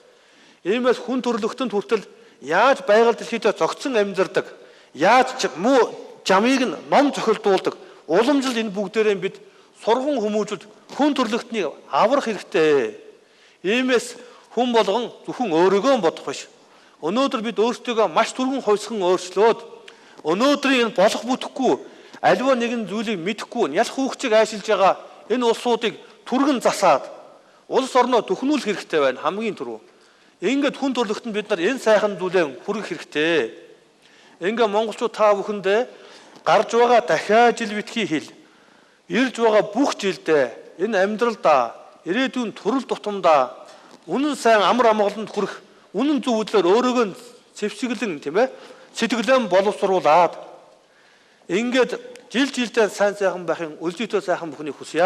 Иймээс хүн төрлөختөнд хүртэл яаж байгаль дэлхийдээ зогцсон амьдардаг, яаж муу жамыг нь ном зохилдуулдаг уламжлал энэ бүгдээрээ бид сурган хүмүүжүүлж хүн төрлөختнийг аврах хэрэгтэй. Иймээс хүн болгон зөвхөн өөрийгөө бодох биш. Өнөөдөр бид өөрсдийгөө маш түргэн хувьсган өөрчлөөд өнөөдрийн энэ болох бүтэхгүй аливаа нэгэн зүйлийг мэдэхгүй нялх хүүхчийг айшилж байгаа энэ улсуудыг түргэн засаад улс орноо төхнүүлэх хэрэгтэй байна хамгийн түрүү. Ингээд хүн төрлөختөнд бид нар энэ сайхан зүйлээ хүргэх хэрэгтэй. Ингээ монголчууд та бүхэндээ гарч байгаа дахиад жил битгий хэл ирж байгаа бүх жилдээ энэ амьдралдаа ирээдүйн төрөл тутамдаа үнэн сайн амар амгаланд хүрэх үнэн зөв үдлээр өөрийгөө зэвсэглэн, тийм ээ, сэтгэлэн боловсруулад ингээд Жил жилдээ сайн сайхан байхын өлзийдөө сайхан бүхнийг хүсье.